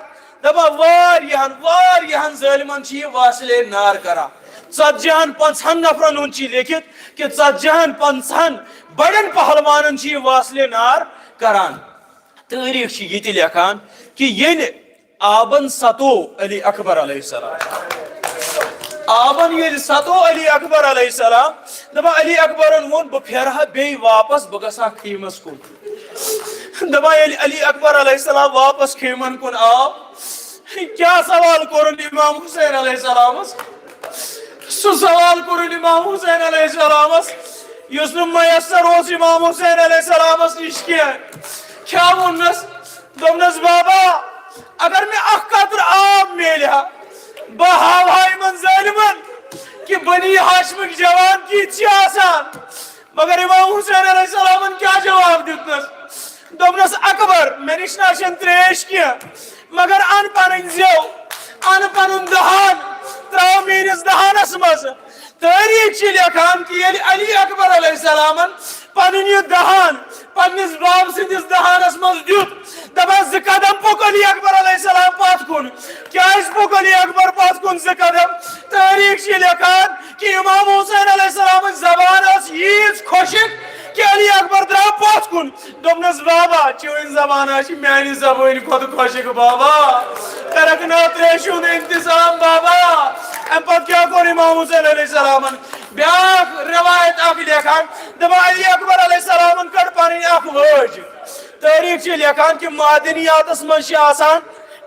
دپان، واریاہن، واریاہن ظٲلمن چھِ یہِ واصلے نار کران۔ ژتجی ہن پنٛژہن نفرن ہُنٛد چھُ لیکھِتھ کہِ ژتجی ہن پنٛژہن بڑٮ۪ن پہلوانن چھُ یہِ واصلے نار کران۔ تٲریٖخ چھِ یہِ تہِ لیکھان کہِ ییٚلہِ آبن ستو علی اکبر علیہ السلام، آبن ییٚلہِ ستو علی اکبر علیہ السلام، دپان علی اکبرن ووٚن، بہٕ پھیرٕ ہا بیٚیہِ واپس، بہٕ گژھٕ ہا خیمس کُن۔ دپان ییٚلہِ علی اکبر علیہ السلام واپس خیمن کُن آو، کیٛاہ سوال کوٚرُن امام حسین علیہ السلامس؟ سُہ سوال کوٚرُن امام حسین علیہ السلامس، یُس نہٕ میسر اوس امام حسین علیہ السلامس نِش کینٛہہ۔ کیٛاہ ووٚننس؟ دوٚپنس، بابا، اگر مےٚ اکھ قطرٕ آب میلہِ ہا، بہٕ ہاوہا یِمن ظٲلمن کہِ بنی ہاشمٕکۍ جوان کِتھۍ چھِ آسان۔ مگر امام حسین علیہ السلامن کیٛاہ جواب دیُتنس؟ دوٚپنس، اکبر، مےٚ نِش نہ چھنہٕ تریش کینٛہہ، مگر ان پنٕنۍ زیو، ان پنُن دہان، تراو میٲنِس دہانس منٛز۔ تٲریٖخ چھِ لیکھان کہِ ییٚلہِ علی اکبر علیہ السلامن پنُن یہِ دہان پننِس باب سٕنٛدِس دہانس منٛز دیُت، دپان زٕ قدم پوٚک علی اکبر علیہ السلام پتھ کُن۔ کیٛازِ پوٚک علی اکبر پتھ کُن زٕ قدم؟ تٲریٖخ چھِ لیکھان کہِ امام حسین علیہ السلامٕچ زبان ٲس ییٖژ خۄشک کہِ علی اکبر درٛاو پتھ کُن۔ دوٚپنس، بابا، چٲنۍ زبان ہا چھِ میانہِ زبٲنۍ کھۄتہٕ خۄشک، بابا۔ کرکھ نا تریشہِ ہُنٛد انتظام، بابا۔ امہِ پتہٕ کیٛاہ کوٚر امام حسین علیہ السلامن؟ بیٛاکھ روایت اکھ لیکھان، دپان علی اکبر علیہ السلامن کٔڑ پنٕنۍ اکھ وٲج۔ تٲریٖخ چھِ لیکھان کہِ معدنیاتس منٛز چھِ آسان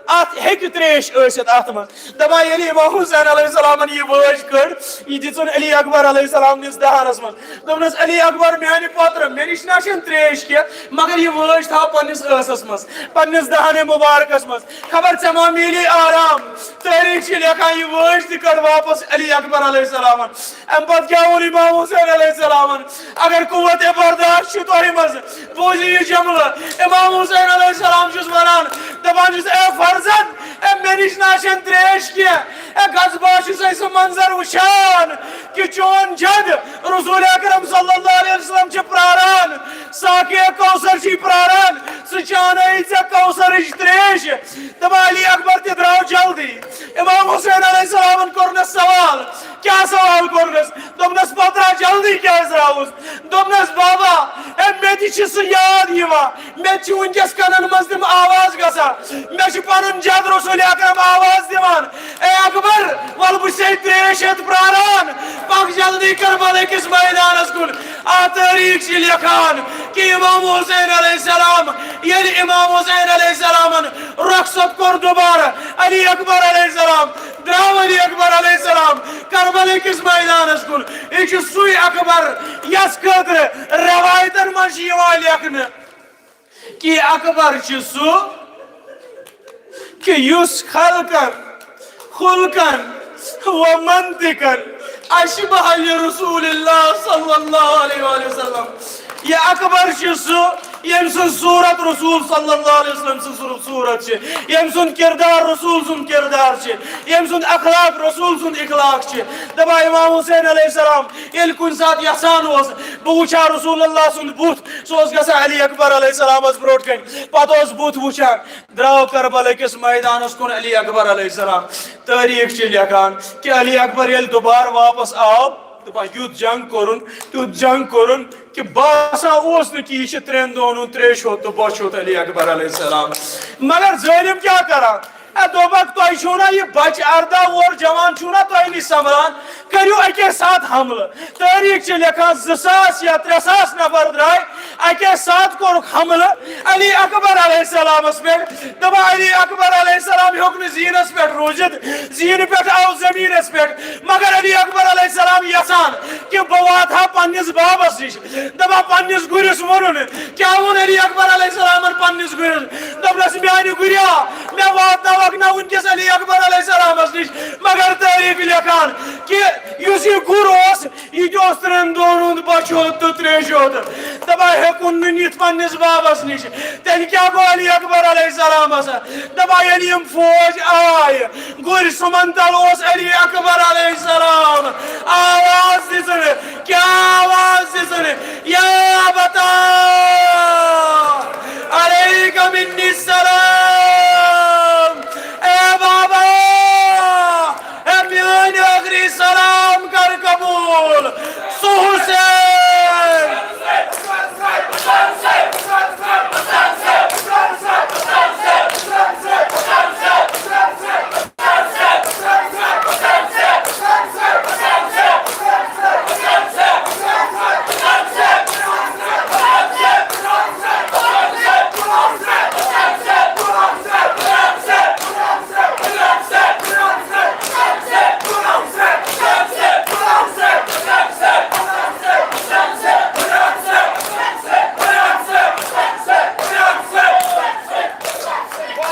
اتھ ہیٚکہِ ترٛیش ٲسِتھ اتھ منٛز۔ دپان ییٚلہِ امام حسین علیہ السلامن یہِ وٲج کٔڑ، یہِ دِژٕن علی اکبر علیہ السلام نِس دہانس منٛز۔ دوٚپنس، علی اکبر، میانہِ پۄترٕ، مےٚ نِش نہ چھنہٕ ترٛیش کینٛہہ، مگر یہِ وٲج تھاو پننِس ٲسس منٛز، پننِس دہانِ مُبارکس منٛز، خبر ژےٚ ما میلی آرام۔ تٲریٖخ چھِ لیکھان، یہِ وٲج تہِ کٔڑ واپس علی اکبر علیہ السلامن۔ امہِ پتہٕ کیٛاہ ووٚن امام حسین علیہ السلامن؟ اگر قوت برداشت چھُ تۄہہِ منٛز، بوٗزِو یہِ جملہٕ۔ امام حسین علیہ السلام چھُس ونان، دپان چھُس، اے فرزند، اے مےٚ نِش نہ چھَنہٕ ترٛیش کینٛہہ۔ اے گژھ، بہٕ چھُسے سُہ منظر وٕچھان کہِ چون جد رسول اکرم صلی اللہ علیہ وسلم چھِ پراران، ساقی کوثر چھِ پراران، سُہ چانٲیی ژےٚ کوثرٕچ ترٛیش۔ دپان علی اکبر تہِ درٛاو جلدی۔ امام حسین علیہ السلامن کوٚرنس سوال، کیٛاہ سوال کوٚرنس؟ دوٚپنس، پترا جلدی کیٛازِ درٛاوُس؟ دوٚپنس، بابا، اے مےٚ تہِ چھِ سُہ یاد یِوان، مےٚ تہِ چھِ وٕنکیٚس کنن منٛز تِم آواز گژھان، مےٚ چھُ پنُن جد رسول اکرم آواز دِوان، اے اکبر، ول بہٕ چھسے ترٛیش ہیٚتھ پراران، پکھ جلدی کربلہٕ کِس میدانس کُن۔ آ، تٲریٖخ چھِ لیکھان کہِ امام حسین علیہ السلام، ییٚلہِ امام حسین علیہ السلامن رۄخصت کوٚر دوبارٕ، علی اکبر علیہ السلام، درٛاو علی اکبر علیہ السلام کربلہٕ کِس میدانس کُن۔ یہِ چھُ سُے اکبر یس خٲطرٕ رٮ۪وایتن منٛز چھِ یِوان لیکھنہٕ کہِ اکبر چھُ سُہ کہِ یُس خلقن، خلقن و منطقن اشبہ لرسول اللہ صلی اللہ علیہ وآلہ وسلم۔ یہِ اکبر چھُ سُہ ییٚمۍ سٕنٛز صوٗرت رسول صلی اللہ علیہ وسلم سٕنٛز صوٗرت چھِ، ییٚمۍ سُنٛد کردار رسول سُنٛد کردار چھِ، ییٚمۍ سُنٛد اخلاق رسول سُنٛد اخلاق چھِ۔ دپان امام حسین علیہ السلام ییٚلہِ کُنہِ ساتہٕ یژھان اوس، بہٕ وٕچھٕ ہا رسول اللہ سُنٛد بُتھ، سُہ اوس گژھان علی اکبر علیہ السلامس برونٛٹھ کنہِ، پتہٕ اوس بُتھ وٕچھان، درٛاو کربلہٕ کِس میدانس کُن علی اکبر علیہ السلام۔ تٲریٖخ چھِ لیکھان کہِ علی اکبر ییٚلہِ دُبارٕ واپس آو، دپان، یُتھ جنگ کوٚرُن، تیُتھ جنگ کوٚرُن کہِ باسان اوس نہٕ کہِ یہِ چھِ ترٛٮ۪ن دۄہن ہُنٛد ترٛیش ہیوٚت تہٕ بۄچھِ ہیوٚت علی اکبر علیہ السلام۔ مگر ظٲلم کیٛاہ کران؟ اے دوٚپکھ، تۄہہِ چھُو نا یہِ بچہِ ارداہ وُہُر جوان چھُو نا تۄہہِ نِش سنبھلان؟ کٔرِو اَکے ساتہٕ حملہٕ۔ تٲریٖخ چھِ لیکھان، زٕ ساس یا ترٛےٚ ساس نفر درٛاے، اَکے ساتہٕ کوٚرُکھ حملہٕ علی اکبر علیہ السلامس پٮ۪ٹھ۔ دپان علی اکبر علیہ السلام ہیوٚک نہٕ زیٖنس پٮ۪ٹھ روٗزِتھ، زیٖنہٕ پٮ۪ٹھ آو زٔمیٖنس پٮ۪ٹھ۔ مگر علی اکبر علیہ السلام یژھان کہِ بہٕ واتہٕ ہا پننِس بابس نِش، دپان پننِس گُرِس ووٚنُن۔ کیٛاہ ووٚن علی اکبر علیہ السلامن پننِس گُرِس؟ دوٚپنس، میانہِ گُریا، مےٚ واتناوکھ نہ وٕنکیٚس علی اکبر علیہ السلامس نِش۔ مگر تٲریٖخ لیکھان کہِ یُس یہِ گُر اوس، یہِ تہِ اوس ترٛٮ۪ن دۄہن ہُنٛد بۄچھِ ہیوٚت تہٕ ترٛیشہِ ہیوٚت۔ دپان ہیوٚکُن نہٕ نِتھ پننِس بابس نِش۔ تیٚلہِ کیٛاہ گوٚو علی اکبر علیہ السلامس؟ دپان ییٚلہِ یِم فوج آے، گُرۍ سُمن تل اوس علی اکبر علیہ السلام۔ آواز دِژٕن، کیٛاہ آواز دِژٕن؟ یا ابتا علیک منی السلام۔ اے بابا، اے میٲنۍ ٲخری سلام کر قبول۔ سُہ حسین۔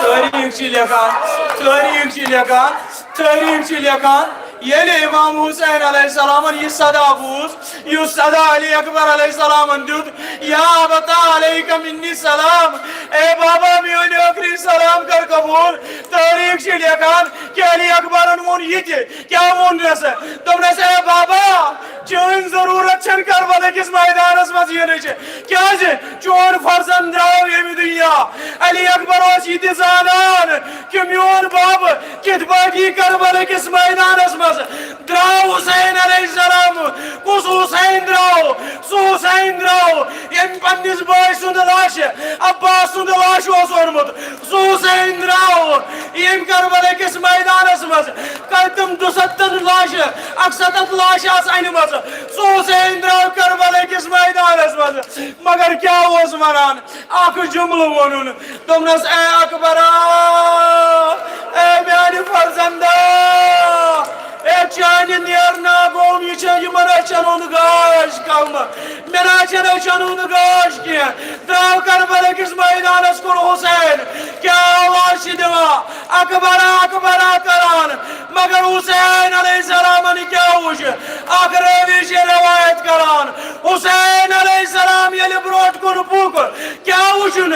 تٲریٖخ چھِ لیکھان، تٲریٖخ چھِ لیکھان، تٲریٖخ چھِ لیکھان، ییٚلہِ امام حسین علیہ السلامن یہِ صدا بوٗز، یُس صدا علی اکبر علیہ السلامن دیُت، یا ابتا علیک منی السلام، اے بابا، میٲنۍ ٲخری سلام کر قبول۔ تٲریٖخ چھِ لیکھان کہِ علی اکبرن ووٚن یہِ تہِ، کیٛاہ ووٚننس؟ دوٚپنس، اے بابا، چٲنۍ ضروٗرت چھنہٕ کربلا کِس میدانس منٛز یِنٕچ۔ کیٛازِ؟ چون فرزند درٛاو ییٚمہِ دُنیا۔ علی اکبر اوس یہِ تہِ زانان کہِ میون بب کِتھ پٲٹھۍ یی کربلا کِس میدانس منٛز۔ درٛاو حسین علیہ السلام۔ کُس حسین درٛاو؟ سُہ حسین درٛاو ییٚمۍ پننِس بٲے سُنٛد لاش عباس سُنٛد لاش اوس اوٚنمُت۔ سُہ حسین درٛاو ییٚمۍ کربلا کِس میدانس منٛز کتہِ تِم دُستتھ لاشہِ، اکستتھ لاشہِ آسہٕ انِمژٕ۔ سُہ حسین درٛاو کربلا کِس میدانس منٛز۔ مگر کیٛاہ اوس ونان؟ اکھ جملہٕ ووٚنُن، دوٚپنَس، اے اکبرا، اے میانہِ فرزندا، اے چانہِ نیرنا گوٚم، یہِ چھےٚ یِمن أچھن ہُنٛد گاش کم، مےٚ نہ چھَنہٕ أچھن ہُنٛد گاش کینٛہہ۔ درٛاو کربلا کِس مٲدانس کُن حسین، کیٛاہ آواز چھِ دِوان، اکبرا، اکبرا کران۔ مگر حسین علیہ السلامن کیٛاہ وُچھ؟ اکھ رٲوی چھِ روایت کران، حسین علیہ السلام ییٚلہِ برونٛٹھ کُن پوٚک، کیٛاہ وُچھُن؟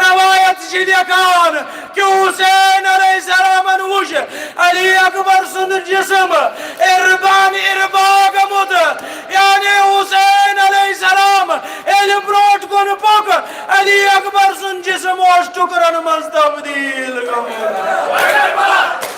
روایت چھِ لیکھان کہ حسین علیہ السلامن وُچھ علی اکبر سُنٛد جسم اربان اربا گوٚمُت، یعنی حسین علیہ السلام ییٚلہِ برونٛٹھ کُن پوٚک، علی اکبر سُنٛد جسم اوس ٹُکرن منٛز تبدیل گوٚمُت۔